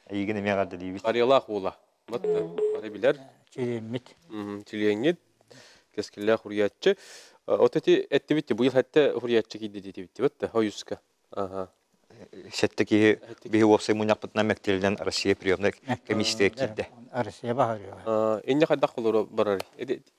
Эйигин эмиэ эҕэрдэлиибит. Карелаах уола. Батта бары билэр. Чилиэммит. Чилиэҥҥит. Кэскиллээх хуруйааччы. От эти эттибит быйыл хэтте хуруйааччы киирди диэтибит батта хойуска. Аха. Сэттэ киһи биһи уопсай мунньахпытынан мэктиэлинэн Россия приемнай комиссия киирдэ. Россия баһарыа. Инне хайдах олоро барар?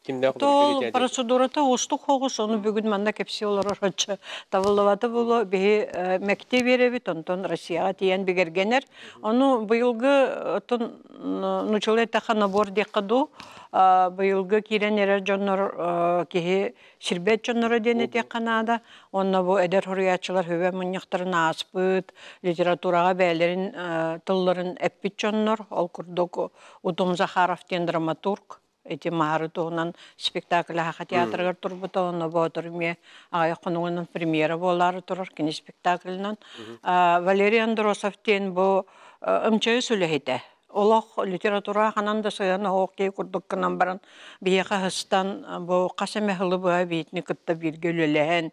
Кимнээх Тол процедурата уустук хоҕус, ону бүгүн манна кэпсии олорор оччо табыллыбата буолуо. Биһи мэктиэ биэрэбит, онтон Россияҕа тиийэн бигэргэнэр. Ону быйылгы оттон нучулай таха набор диэххэ дуу, быйылгы киирэн эрэр дьоннор киһи сирбэт дьонноро диэн этиэххэ наада. Онно бу эдэр суруйааччылар хүбэ мунньахтарын ааспыт, литератураҕа бэйэлэрин тылларын эппит дьоннор. Ол курдук Утум Захаров диэн драматург ити Маһары туһунан спектакль Саха театрыгар турбута, онно Боотур эмиэ аҕыйах хонугунан премьера буолаары турар кини спектаклынан. Валерий Андросов диэн бу МЧС үлэһитэ. Олох литература ханан да сыһыан оһох киһи курдук гынан баран биһиэхэ ыһыстан бу хас эмэ сылы быһа биитини кытта бииргэ үлэлэһэн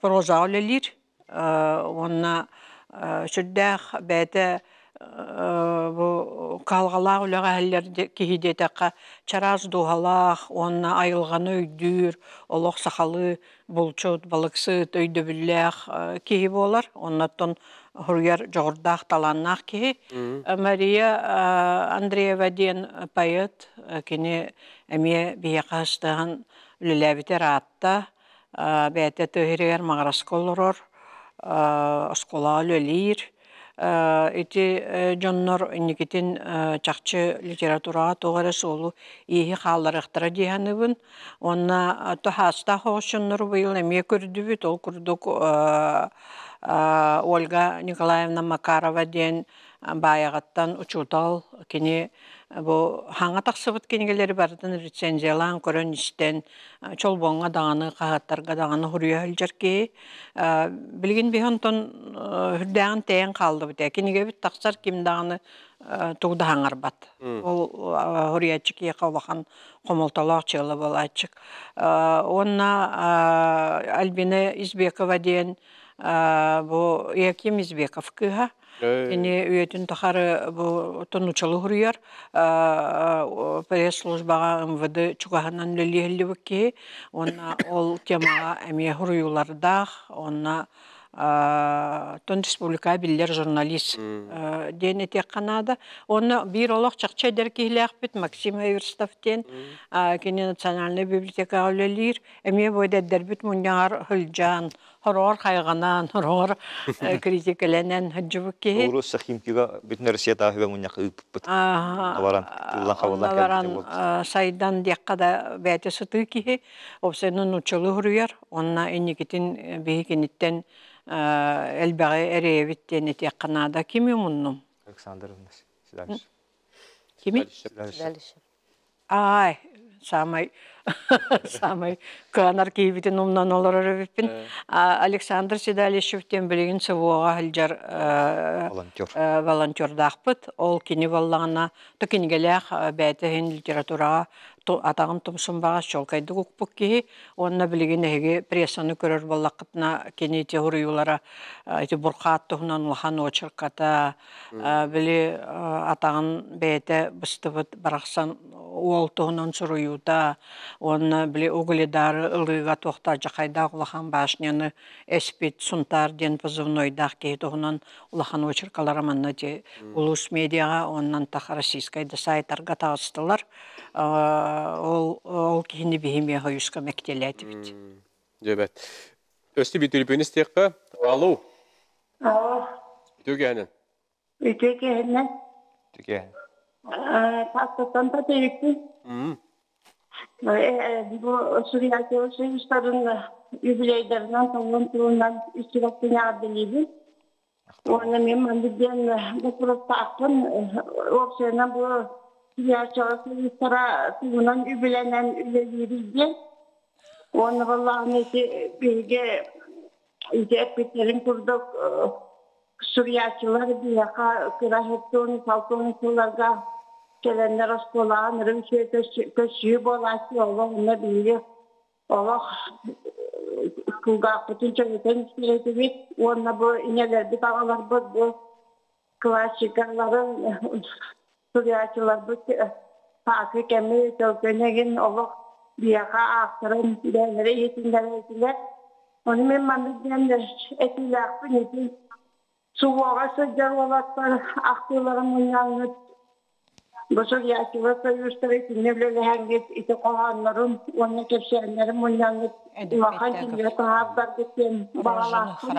прозаҕа үлэлиир уонна сүрдээх бэйэтэ бу кыһалҕалаах үлэҕэ иһиллэр киһи диэтэххэ чараас дууһалаах уонна айылҕаны өйдүүр олох сахалыы булчут, балыксыт өйдөбүллээх киһи буолар. Оннуттан суруйар дьоҕурдаах, талааннаах киһи. Мария Андреева диэн поэт, кини эмиэ биһиэхэ ыстаһан үлэлээбитэ ыраатта. Бэйэтэ тыа сиригэр Маҕараска олорор, оскуолаҕа үлэлиир. Ити дьоннор инникитин чахчы литератураҕа туох эрэ суолу ииһи хаалларыахтара дии саныыбын. Уонна таһаастаах оҕус дьоннору быйыл эмиэ көрдүбүт. Ол курдук Ольга Николаевна Макарова диэн Баайаҕаттан учуутал кини бу хаҥа тахсыбыт кинигэлэри барытын рецензиялаан көрөн-истэн Чолбоҥҥо даҕаны, хаһыаттарга даҕаны суруйа сылдьар киһи. Билигин биһи онтон үрдээҕин тэйэн хааллыбыт ээ. Кинигэбит тахсар ким даҕаны тугу да хаҥарбат. Ол суруйааччы киһиэхэ улахан хомолтолоох дьыала буолааччык. Уонна Альбина Избекова диэн бу Яким Избеков кыыһа. Кини үйэтин тухары бу тонучалы суруйар пресс-службаҕа МВД чугаһынан үлэлиэһиллибит киһи. Уонна ол темаҕа эмиэ суруйуулардаах. Уонна тон республика биллэр журналист диэн этиэххэ наада. Уонна биир олох чахчы эдэр киһилээхпит Максим Эверстов диэн кини национальнай библиотекаҕа үлэлиир. Эмиэ бу эдэрдэрбит мунньаҕар сылдьан, хороҕор хайҕанан, хороҕор критикэлэнэн сылдьыбыт киһи. Урус Сахимкига бүтүн Россия тааһыга мунньах ыыппыппыт. Баран, тыллан хабыллан баран сайдан диэххэ да бэйэтэ сытыы киһи. Уопсайынан нууччалыы суруйар уонна инникитин биһи киниттэн элбэҕи эрэйэбит диэн этиэххэ наада. Кими умуннум? Александр Кими? Аай, саамай саамай кыанар киһибитин умнан олорор эбиппин. Александр Седалищев диэн билигин СВО-ҕа сылдьар волонтер. Волонтердаахпыт. Ол кини буоллаҕына, то кинигэлээх бэйэтэ иһин литератураҕа атаҕын тумсун баҕас чуолкайдык укпут киһи уонна билигин эһиги прессаны көрөр буоллаххытына кини ити суруйуулара ити Бурхаат туһунан улахан очерката били атаҕын бэйэтэ быстыбыт барахсан уол туһунан суруйуута уонна били угледары ылыыга туохта дьахайдаах улахан башняны эспит Сунтаар диэн позывнойдаах киһи туһунан улахан очеркалара манна ити улуус медиаҕа уонна антах российскай да сайтарга таҕыстылар. Ол ол киһини биһи хойуска мэктиэлээтибит. Дьэбэт. Өстү бүтүрүпүн истиэххэ. Алло. Алло. Үтүө Үтүө киһинэн. Үтүө Тааттаттан Татыйыкпын. Бу суруйааччылар союзтарын юбилейдарынан толлон туһунан үстүбэттин эҕэрдэлиибин. Уонна мин маннык диэн боппуруостаахпын. Уопсайынан бу суруйааччылар союзтара тугунан үбүлэнэн үлэлиирий диэн. Уонна буоллаҕына ити биһиги ити эппиттэрин курдук суруйааччылар биһиэхэ кыра 76 сылларга кэлэннэр оскуолаҕа нырым көссүү буолааччы олох онно биһиги олох кулгаахпытын чөҥөтөн истэр уонна бу ийэлэрбит аҕаларбыт бу классикаларын суруйааччыларбыт сааскы кэми төлкөнөгүн олох биһиэхэ аахтаран бэйэлэрэ иһитиннэрэтилэр ону мин маннык диэн этиилээхпин ити Субуоҕа сылдьар уолаттар ахтыыларын мунньаҥҥыт бу суруйааччылар союзтара итиннэ үлэлэһэҥҥит ити хоһооннорун уонна кэпсээннэрин мунньаҥҥыт улахан кинигэ таһаардаргыт диэн баҕалаахпын.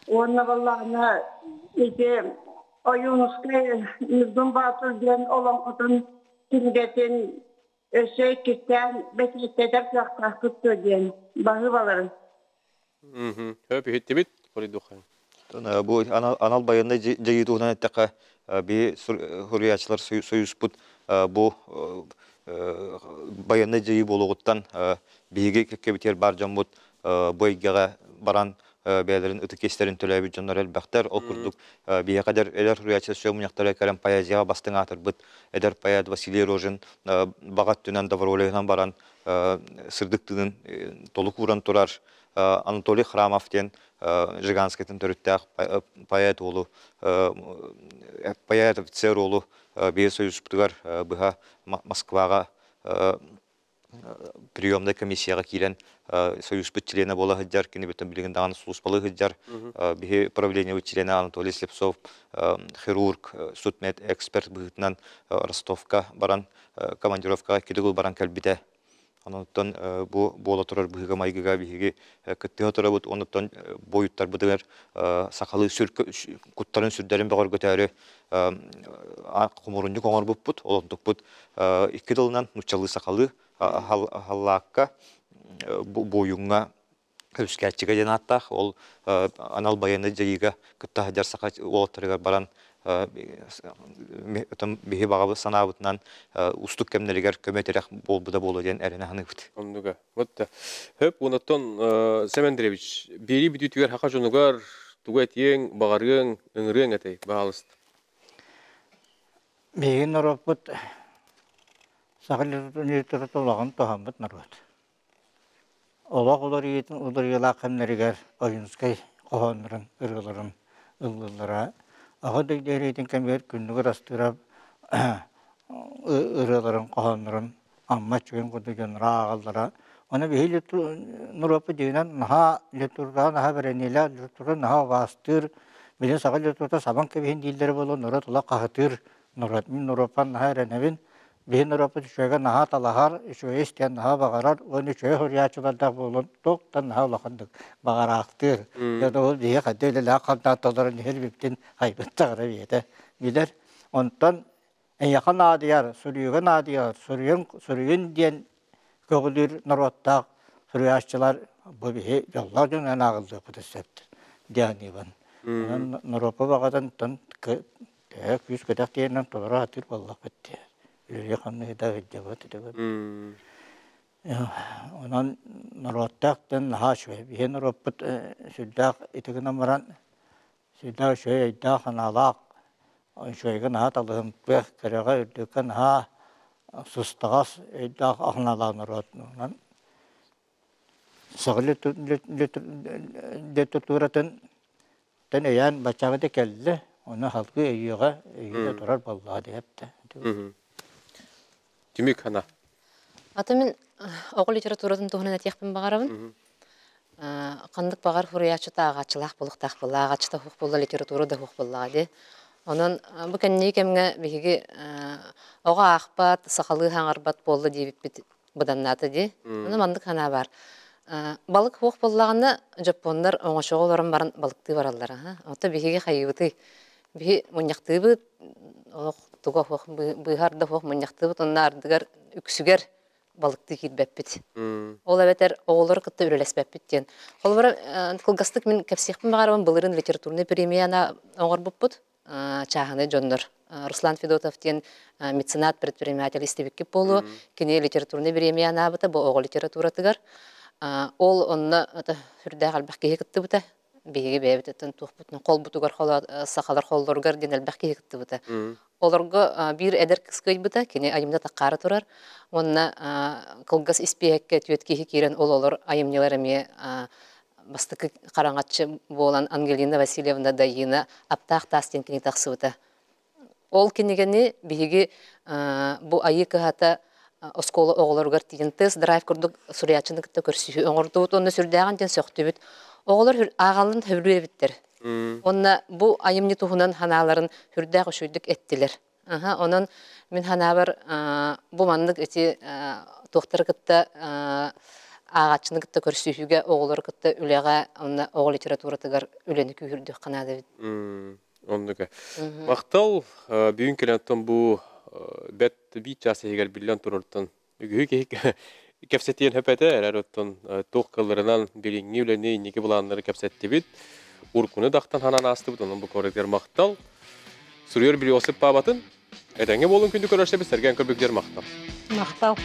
Уонна буоллаҕына ити Ойуунускай Ньургун Боотур диэн олоҥхотун кинигэтин өссө иккистээн бэчээттэтэр кыахтаахпыт дуо диэн баһыыбаларын. Хөп иһиттибит, хоруйдуоххайын. Бу анал байыаннай дьайыы туһунан эттэххэ, биһи суруйааччылар союзпут бу байыаннай дьайыы буолуоҕуттан биһиги кэккэбитигэр баар дьоммут бу эйгэҕэ баран бэйэлэрин ытык иэстэрин төлөөбүт дьоннор элбэхтэр. Ол курдук биһиэхэ эдэр эдэр суруйааччы сөм мунньахтара кэлэн поэзияҕа бастыҥ аатырбыт эдэр поэт Василий Рожин баҕа өттүнэн доброволеһынан баран сырдык тыынын толук ууран турар Анатолий Храмов диэн Жиганскайтан төрүттээх поэт уолу поэт офицер уолу биир союзпутугар быһа Москваҕа приемнай комиссияҕа киирэн союзпут чилиэнэ буола сылдьар, кини бүтүн билигин даҕаны сулууспалыы сылдьар. Биһи правлениебыт чилиэнэ Анатолий Слепцов хирург, судмед эксперт быһыытынан Ростовка баран командировкаҕа икки төгүл баран кэлбитэ. Онон бу буола турар быһыыга-майгыга биһиги кыттыһа турабыт. Онуттан буойуттарбытыгар сахалыы сүр куттарын сүрдэрин бөҕөргөтөөрү хомурунньук оҥорбуппут. Ол онтукпут икки тылынан нууччалыы сахалыы халлаакка буойуҥҥа көмүскээччигэ диэн ааттаах. Ол анал байыаннай дьайыыга кытта сылдьар саха уолаттарыгар баран биһи баҕабыт санаабытынан уустук кэмнэригэр көмө-тирэх буолбута буолуо диэн эрэнэ саныыбыт. Оннуга. Вот да. Хөп, онтон Семен Андреевич, биэрии бүтүүтүгэр саха дьонугар тугу этиэҥ, баҕарыаҥ, ыҥырыаҥ этэй, баҕалыст. Биһиги норуоппут саха литературата улахан туһаммыт норуот. Олох уларыйыытын уларыйыылаах кэмнэригэр Ойуунускай хоһооннорун, ырыаларын ыллыыллара. Аҕа дойду эриитин кэмигэр Күннүк Ырастыырап ырыаларын, хоһооннорун Амма Аччыгын курдук дьонноро ааҕаллара. Ону биһиги норуоппут дьиҥинэн наһаа литератураҕа наһаа бэриниилээх, литература наһаа убаастыыр, били саха литературата сабан кэбиһин дииллэрэ буолуо, норуот ыла хаһытыыр норуот. Мин норуоппар наһаа эрэнэбин. Биһи норуоппут үчүгэйгэ наһаа талаһар, үчүгэйи истиэн наһаа баҕарар уонна үчүгэй суруйааччылардаах буолан туохтан наһаа улаханнык баҕараахтыыр. Дьэ ол биһи хайда үлэлээх хамнаан толорон иһэр эбиппитин хайбыт даҕаны бэйэтэ билэр. Онтон эйиэхэ наадыйар, суруйууга наадыйар, суруйун, суруйун диэн көҕүлүүр норуоттаах суруйааччылар бу биһи дьоллоох дьонунан ааҕыллыахпытын сөп диэн саныыбын. Онон норуоппа баҕатын төһө күүс-көтөх диэнинэн толоро сатыыр буоллахпыт дии. Үлэлии-хамныы да сылдьабыт итибит. Онон норуоттаах дьон наһаа үчүгэй. Биһи норуоппут сүрдээх ити гынан баран сүрдээх үчүгэй өйдөөх-санаалаах, үчүгэйгэ наһаа талыһымтыах, кэрэҕэ, үрдүккэ наһаа сыстаҕас өйдөөх санаалаах норуот. Онон Саха литературатын тэн өйөөн баччааҥҥыта кэллэ, ону салгыы өйүөҕэ, өйүүрэ турар буоллаҕа диэбитэ. Түмүк хана. Ата мин оҕо литературатын туһунан этиэхпин баҕарабын. Ханнык баҕар суруйааччыта ааҕааччылаах буолуохтаах буолла, ааҕааччыта суох буолла, литература да суох буоллаҕа дии. Онон бу кэнники кэмҥэ биһиги оҕо аахпат, сахалыы саҥарбат буолла диэбиппит быданнаата дии. Ону маннык санаа баар. Балык суох буоллаҕына, дьоппуоннар оҥочоҕо олорон баран балыктыы бараллара. Ото биһиги хайыыбытый? Биһи мунньахтыыбыт, олох туга суох, быыһар да суох мунньахтыыбыт, онно ардыгар үксүгэр балыктыы киирбэппит. Ол эбэтэр оҕолору кытта үлэлэспэппит диэн. Холобура, кылгастык мин кэпсиэхпин баҕарабын, былырыын литературнай премияны оҥорбуппут. Чааһынай дьоннор. Руслан Федотов диэн меценат предприниматель истибиккит буолуо. Кини литературнай бириэмийэ анаабыта бу оҕо литературатыгар. Ол онно сүрдээх элбэх киһи кыттыбыта. Биһиги бэйэбититтэн туохпутунан холбутугар сахалар холлоругар диэн элбэх киһи кыттыбыта. Олорго биир эдэр кыс кыайбыта, кини айымньы таххаара турар. Уонна кылгас испииһэккэ түөрт киһи киирэн ол олор айымньылар эмиэ бастакы хараҥаччы буолан Ангелина Васильевна Дайыына «Аптаах таас» диэн кинигэ тахсыбыта. Ол кинигэни биһиги бу Айыы кыһата оскуола оҕолоругар тиийэн тест-драйв курдук суруйааччыны кытта көрсүһүү оҥордубут уонна сүрдээҕин диэн сөхтүбүт. Оҕолор ааҕалларын сөбүлүүр эбиттэр. Уонна бу айымньы туһунан санааларын сүрдээх үчүгэйдик эттилэр. Аха, онон мин санаабар бу маннык ити туохтары кытта ааҕааччыны кытта көрсүһүүгэ оҕолору кытта үлэҕэ уонна оҕо литературатыгар үлэни күүһүрдүөххэ наада эбит. Оннук. Махтал бүгүн кэлэн бу бэт биир час иһигэр биллэн турартан үгүһү киһи кэпсэтиэн сөп этэ, эрэр оттон туох кылларынан билиҥҥи үлэни, инники былааннары кэпсэттибит. Уркуну дахтан ханан аастыбыт, онон бу корректор махтал. Суруйар Билиосип Паабатын, этэҥҥэ буолун күндү көрөрсөбүт, сэргээн көрбүкдэр махтал. Махтал.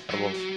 Арбол.